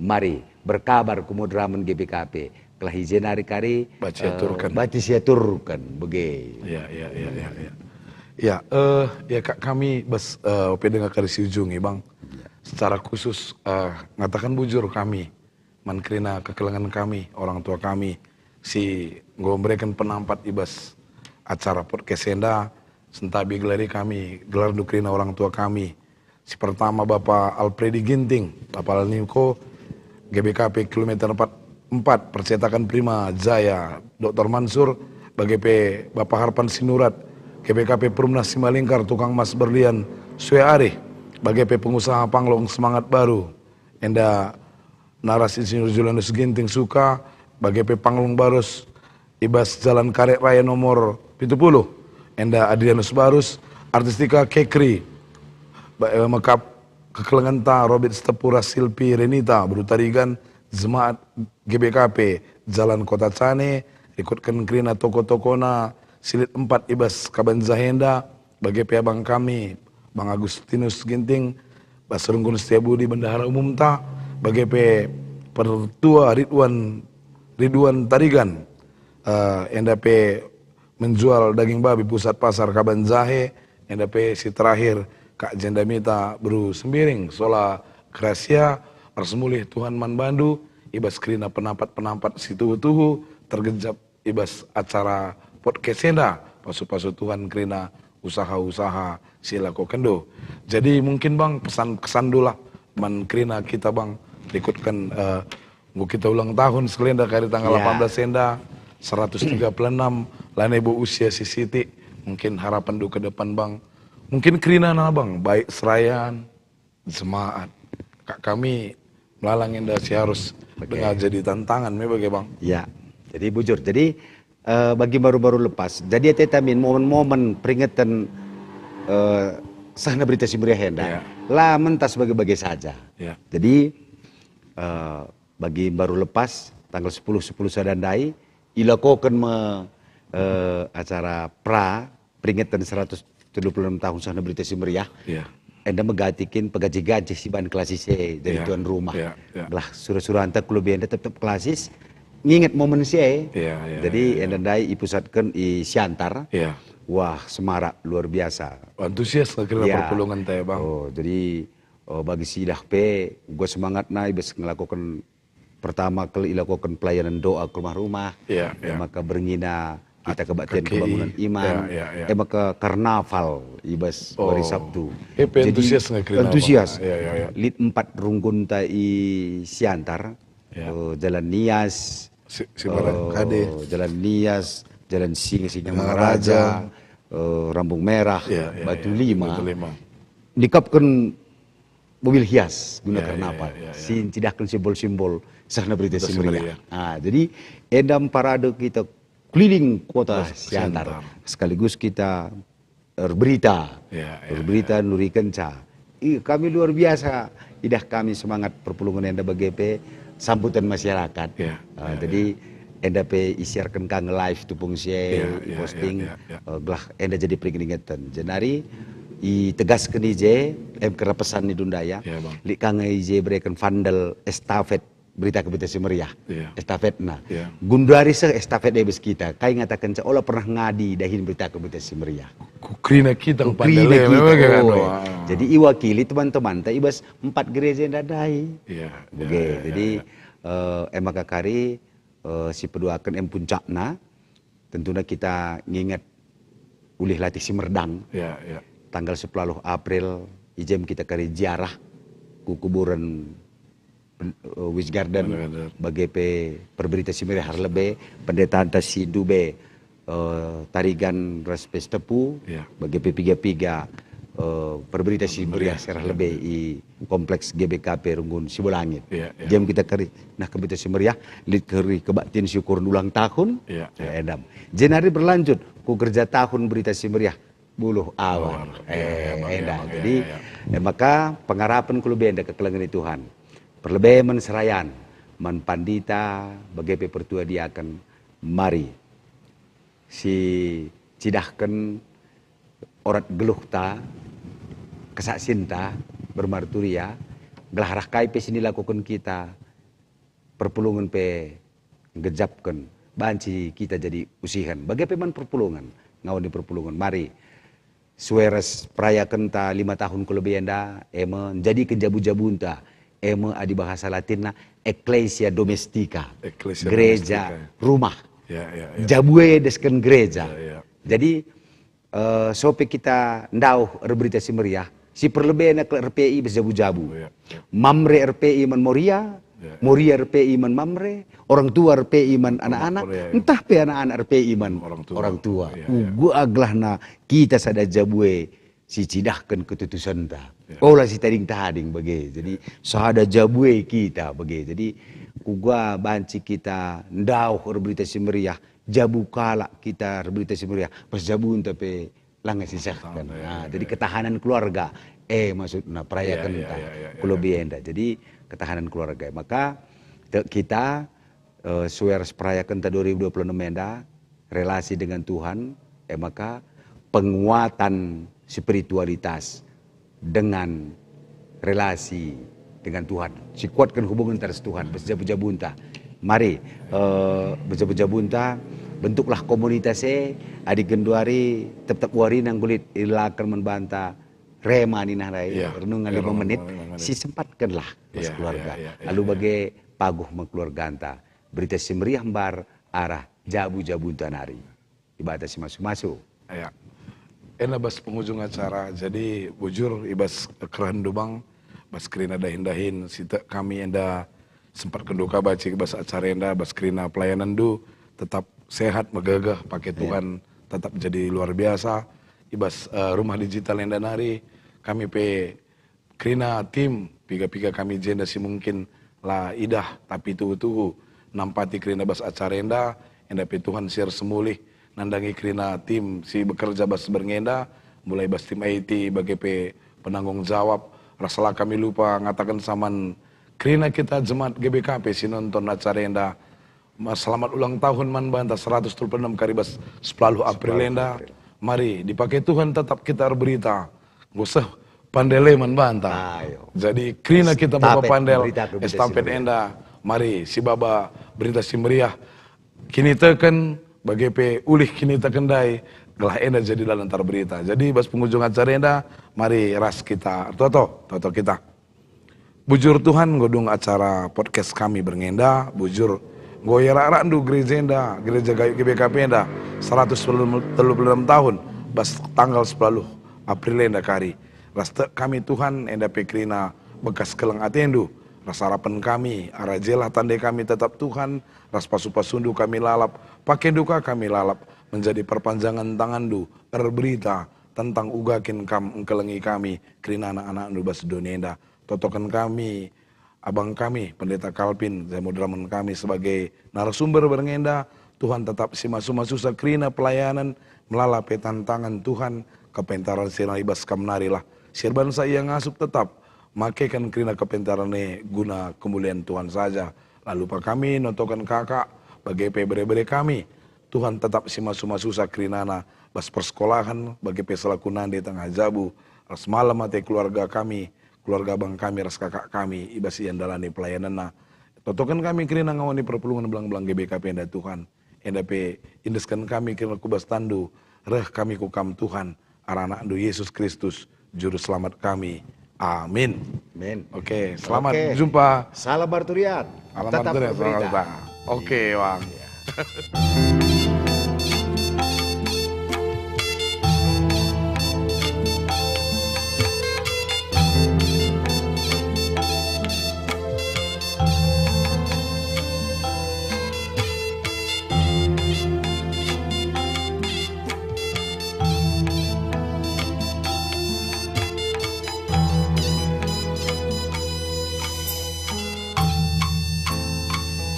mari berkabar ku moderamen G B K P, gelah i je nari kari, banci, eh, aturken. Banci siaturken, bage. Ya, ya, ya, ya, ya. Ya, eh, ya, Kak, kami bas, eh, ope denga kari si ujungi, Bang. Ya. Secara khusus, eh, ngataken bujur kami, man kerina kekelengen kami, orang tua kami, si enggo mereken penampat i bas acara podcast enda, sentabi gelari kami, gelarndu kerina orang tua kami. Si pertama Bapa Alfredi Ginting, Bapa Alniko, G B K P kilometer empat empat, percetakan Prima Jaya, Doktor Mansur, bage pe Bapa Harpan Sinurat, G B K P Perumnas Simalingkar, Tukang Mas Berlian, Sue Arih, bage pe pengusaha Panglong Semangat Baru, enda naras Insinyur Julianus Ginting Suka, bage pe Panglung Barus i bas Jalan Karet Raya nomor pitu puluh, enda Adrianus Barus, Artistika Kekri, ba-, eh, mekap kekelengenta Robert Sitepura, Silpi Renita, Beru Tarigan, jemaat G B K P, Jalan Kota Cane, rikutken kerina toko-tokona si lit empat i bas Kabanjah enda, bage pe abang kami, Bang Agustinus Ginting, Bas Rungkun Setiabudi, bendahara umumta, bage pe Pertua Ridwan, Ridwan Tarigan, eh, enda pe menjual daging babi pusat pasar Kaban Jahe, enda pe si terakhir Kak Jenda Mita beru Sembiring, Sola Gracia, ersemulih Tuhan man bandu, i bas kerina penampat-penampat si tuhu-tuhu tergejap i bas acara podcast enda, pasu-pasu Tuhan kerina usaha-usaha si ilakokenndu. Jadi mungkin Bang, pesan-kesanndu lah man kerina kita Bang, rikutken, eh, enggo kita ulang tahun sekalenda kari tanggal Ya. delapan belas enda, seratus tiga puluh enam, lanai bo usia si sitik, mungkin harapenndu ke depan Bang, mungkin kerina na Bang, baik serayan, jemaat. Kak kami melalang enda si harus Oke. denga jadi tantangan me bage, Bang. Ya, jadi bujur. Jadi, eh, bagi baru-baru lepas, jadi ateta min momen-momen peringeten, eh, sehna Berita Si Meriah enda, Ya. la mentas bage-bage saja. Ya. Jadi, eh, bagi baru lepas, tanggal sepuluh, sepuluh sada ndai, ilakoken me, eh, acara pra peringeten seratus telu puluh enam tahun sehna Berita Si Meriah. Iya. Enda megati kin pegaji-gaji si ban kelasis e jadi Iya. tuan rumah. Iya, iya. Gelah sura-suranta ku lebe enda tep-tep kelasis nginget momen si e. Iya, iya, Jadi iya, iya. enda ndai ipusatken i Siantar. Iya. Wah, semarak luar biasa. Antusias nge kira Iya. perpulungenta ya, Bang. Oh, jadi, oh, bagi si idah pe, uga semangatna i bas ngelakoken pertama kal ilakoken pelayanan doa ke rumah-rumah, Iya, iya. maka berngina kita Ak-, kebaktian kaki. kebangunan iman, Iya, iya, iya. eh, maka karnaval i bas Oh. hari Sabtu. Eh, pe Jadi, antusias nge kerina, antusias. Bang. Iya, iya, iya. Lit empat runggunta i Siantar, Iya. eh, Jalan Nias, Si-, Sibarang eh, Kade. Jalan Nias, Jalan Singa, Singa Mangaraja. Mangaraja, eh, Rambung Merah, Iya, iya, Batu iya. Lima. Batu Lima. Nikapken mobil hias guna Ya, ya, karnaval, ya, ya, ya. si ncidahken simbol-simbol sehna Berita Berita Si Si Meriah. Meriah. Ah, jadi enda mparade kita keliling kota Kota Siantar. Siantar. Sekaligus kita erberita. Ya, ya, Erberita ya. nurikenca. Ih, kami luar biasa. Idah kami semangat perpulungen enda bage pe sambutan masyarakat. Ya, Ah, ya, jadi ya. enda pe isiarken ka nge-live tupung si e, Ya, ya, iposting, ya, ya, ya. eh, gelah enda jadi peringeten. Jenari itegasken i je, em kera pesan ni dunda ya. Ya, Bang. Lit ka nge i je bereken vandel estafet Berita Ke Berita Si Meriah. Ya. Estafetna. Ya. Gundari seh estafet e bas kita. Kai ngatakenca ola pernah ngadi dahin Berita Ke Berita Si Meriah. Ku kerina kita Ku kerina pandele, kita, memang kan, oh. wah. Jadi iwakili teman-temanta i bas empat gereja enda ndai. Ya, Bage. ya, ya, Jadi, ya. eh, e maka kari, eh, si peduaken em puncakna, tentuna kita nginget ulih latih si merdang. Ya, ya. Tanggal sepuluh April, i je me kita kari ziarah ku kuburen, eh, Wisgarden, Wisgarden. bage pe perberita si meriah erlebe, pendetanta si ndube, eh, Tarigan ras pe Sitepu, Ya. bage pe piga-piga, eh, perberita si meriah Meriah. si erlebe i Kompleks G B K P Runggun Sibolangit. Iya, iya. Jam kita keri, nah, ke Berita Si Meriah, lit keri kebaktin syukur ulang tahun, Iya, iya. eh, endam. Jenari berlanjut ku kerja tahun Berita Si Meriah, buluh awar. Awar. Iya, Eh, iya, Bang, iya, endam. Bang, iya, Jadi, iya, iya. eh, maka pengarapen ku lebe enda kekelengen Tuhan. Perlebe man serayan, man pandita, bage pe pertua diaken, mari. Si cidahken orat geluhta, kesaksinta, bermarturia, gelah arah kai pe si nilakoken kita, perpulungen pe nggejapken, banci kita jadi usihen. Bage pe man perpulungen, ngawan ni perpulungen. Mari, sue ras perayakenta lima tahun ku lebe enda, e me njadiken jabu-jabunta, e me adi bahasa Latinna Ecclesia Domestica, Ecclesia gereja Domestica. rumah. Ya, ya, ya. Jabu e desken gereja. Ya, ya. Jadi, eh, sope kita ndauh erberita si meriah, si perlebena kal R P I bas jabu-jabu. Ya, ya. Mamre R P I man Moria, Ya, ya. Moria R P I man Mamre, orang tua R P I man anak-anak, Orang tua, ya, ya. ntah pe anak-anak R P I man Orang tua. orang tua. Ya, ya. Uga gelahna kita sada jabu e si cidahken ketutusenta. Ya. Ola si tading-tading bage. Jadi, Ya. sada jabu e kita bage. Jadi, kuga banci kita ndauh erberita si meriah, jabu kalak kita erberita si meriah, pas jabunta pe langa sisehken. Ketahanan, ya, Nah, ya, jadi ya. ketahanan keluarga, eh, maksudna perayakenta Ya, ya, ya, ya, ya, ku lebe ya. enda. Jadi, ketahanan keluarga. Maka, te-, kita, eh, sue ras perayakenta dua ribu dua puluh enam enda, relasi dengan Tuhan, eh, maka penguatan spiritualitas dengan relasi dengan Tuhan. Sikuatken hubungenta ras Tuhan, bas jabu-jabunta. Mari, eh, bas jabu-jabunta, Bentuklah komunitas e, adi genduari tep-tep warina nggo lit ilaken man banta rema nina ndai, iya, renungan lima menit, lima menit, si sempatkenlah bas keluarga. Iya, iya, iya. Lalu bage paguh me keluarganta. Berita si meriah mbar arah jabu-jabunta nari. Dibata si masu-masu. Iya. Enda bas pengujung acara, jadi bujur i bas kerenndu bang, bas kerina dahin-dahin, si tek kami enda sempat kenduka banci bas acara enda, bas kerina pelayanenndu, tetap sehat, megegeh, pake Tuhan tetap jadi luar biasa. I bas, eh, rumah digital enda nari, kami pe kerina tim piga-piga kami jenda si mungkin la idah, tapi tuhu-tuhu nampati kerina bas acara enda, enda pe Tuhan si ersemulih nandangi kerina tim si bekerja bas berngi enda, mulai bas tim I T, bage pe penanggung jawab, ras la kami lupa ngataken saman kerina kita jemaat G B K P si nonton acara enda, ma-, selamat ulang tahun man banta seratus tolu puluh enam kari bas sepuluh April enda. Mari, dipake Tuhan tetap kita erberita. Enggo seh Pandel e man banta. Ayo. Jadi kerina kita Bapa Pandel, estafet enda, mari sibaba Berita Si Meriah. Kiniteken, bage pe ulih kiniteken ndai, gelah enda jadi dalan ntar berita. Jadi bas pengujung acara enda, mari ras kita ertoto, toto kita. Bujur Tuhan, enggo dung acara podcast kami berngi enda, bujur enggo iarak-arakndu gereja enda, Gereja Gayuk G B K P enda, seratus telu puluh enam tahun, bas tanggal sepuluh April enda kari. Ras tek kami Tuhan, enda pe kerina bekas keleng atendu, ras arapen kami, arajelah tande kami tetap Tuhan, ras pasu-pasundu kami lalap, pakendu ka kami lalap, menjadi perpanjangan tanganndu, erberita tentang uga kin kam engkelengi kami, kerina anak-anakndu bas doni enda. Totoken kami, abang kami, Pendeta Kalpin, saya moderamen kami sebagai narasumber berngi enda, Tuhan tetap si masu-masusa kerina pelayanan, melala pe tantangan Tuhan, kepentaran si erna i bas kam nari lah. Si erbansa ia ngasup tetap, makeken kerina kepentaran e guna kemulian Tuhan saja. Lalu pa kami notoken kakak, bage pe bere-bere kami, Tuhan tetap si masu-masusa kerinana, bas persekolahen, bage pe selaku nande tengah jabu, ras malem ate keluarga kami, keluarga abang kami ras kakak kami, i bas ia ndalani pelayanenna. Totoken kami kerina ngawani perpulungen belang-belang G B K P enda Tuhan. Enda pe, indesken kami kerina ku bas tanNdu, reh kami ku Kam Tuhan, arah AnakNdu Yesus Kristus, Juru Selamat kami. Amin. Amin. Oke, selamat jumpa. Salam Barturian. Salam Barturian, tetap berita. Oke, Bang. Iya.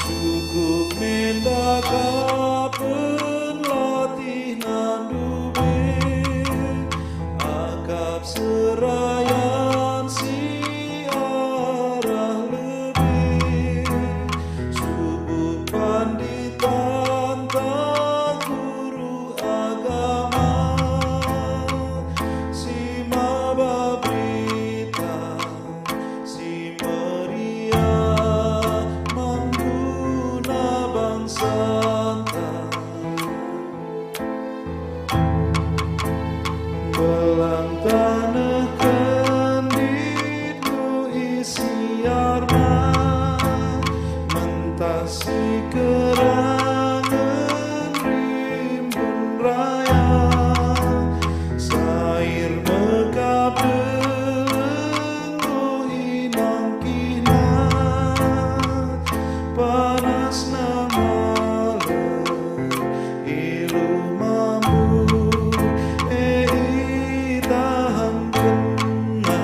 Cukup mendakapen latih nandu be, akap serayan si arah lebe, subuk pandita ntah guru agama, si maba berita si meriah man guna bangsanta. Belang taneh kenditndu isiarna, mentah si kerangen rimbun raya, sair mekap deleng Enggo inangkihna panasna malem, i rumahmu e itahankenna.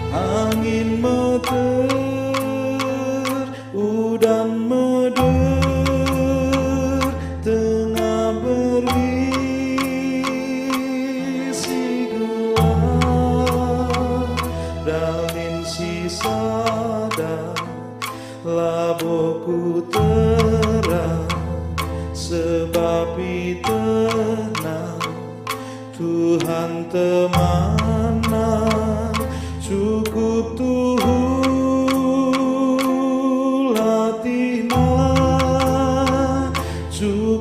Angin meter Udan meder tengah berngi si gelap, dalin si sada labo ku terang, sebab itehna Tuhan temanna cukup tuhu.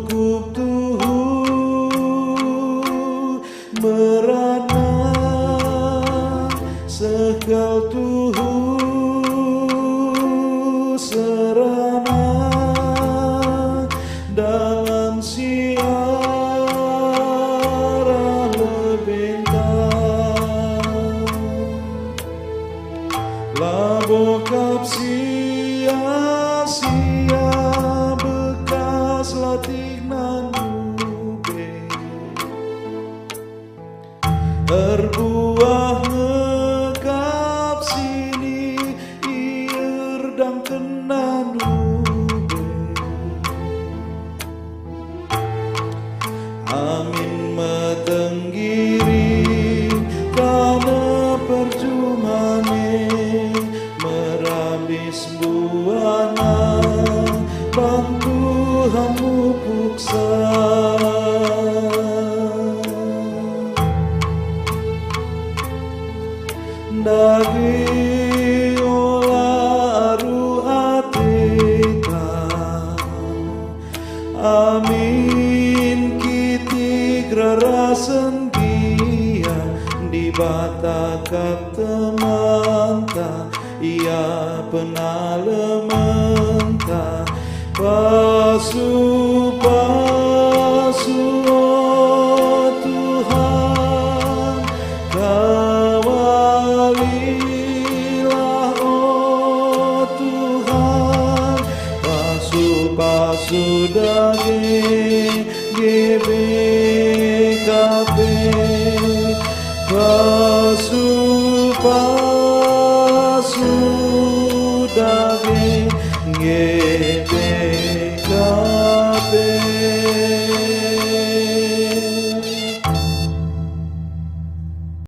Kup tuhu merana, seh kal tuhu serana, dalan si arah lebenta. Labo kap sia-sia bekas latihna ndube. Erbuah ngekap sini ierdangkenna ndube. Amin metenggiri taneh perjumane, merambis buana bantu hamu puksa. Ndage ola aru ateta, amin kitik rarasen gia Dibata kap temanta, ia penalementa, pasu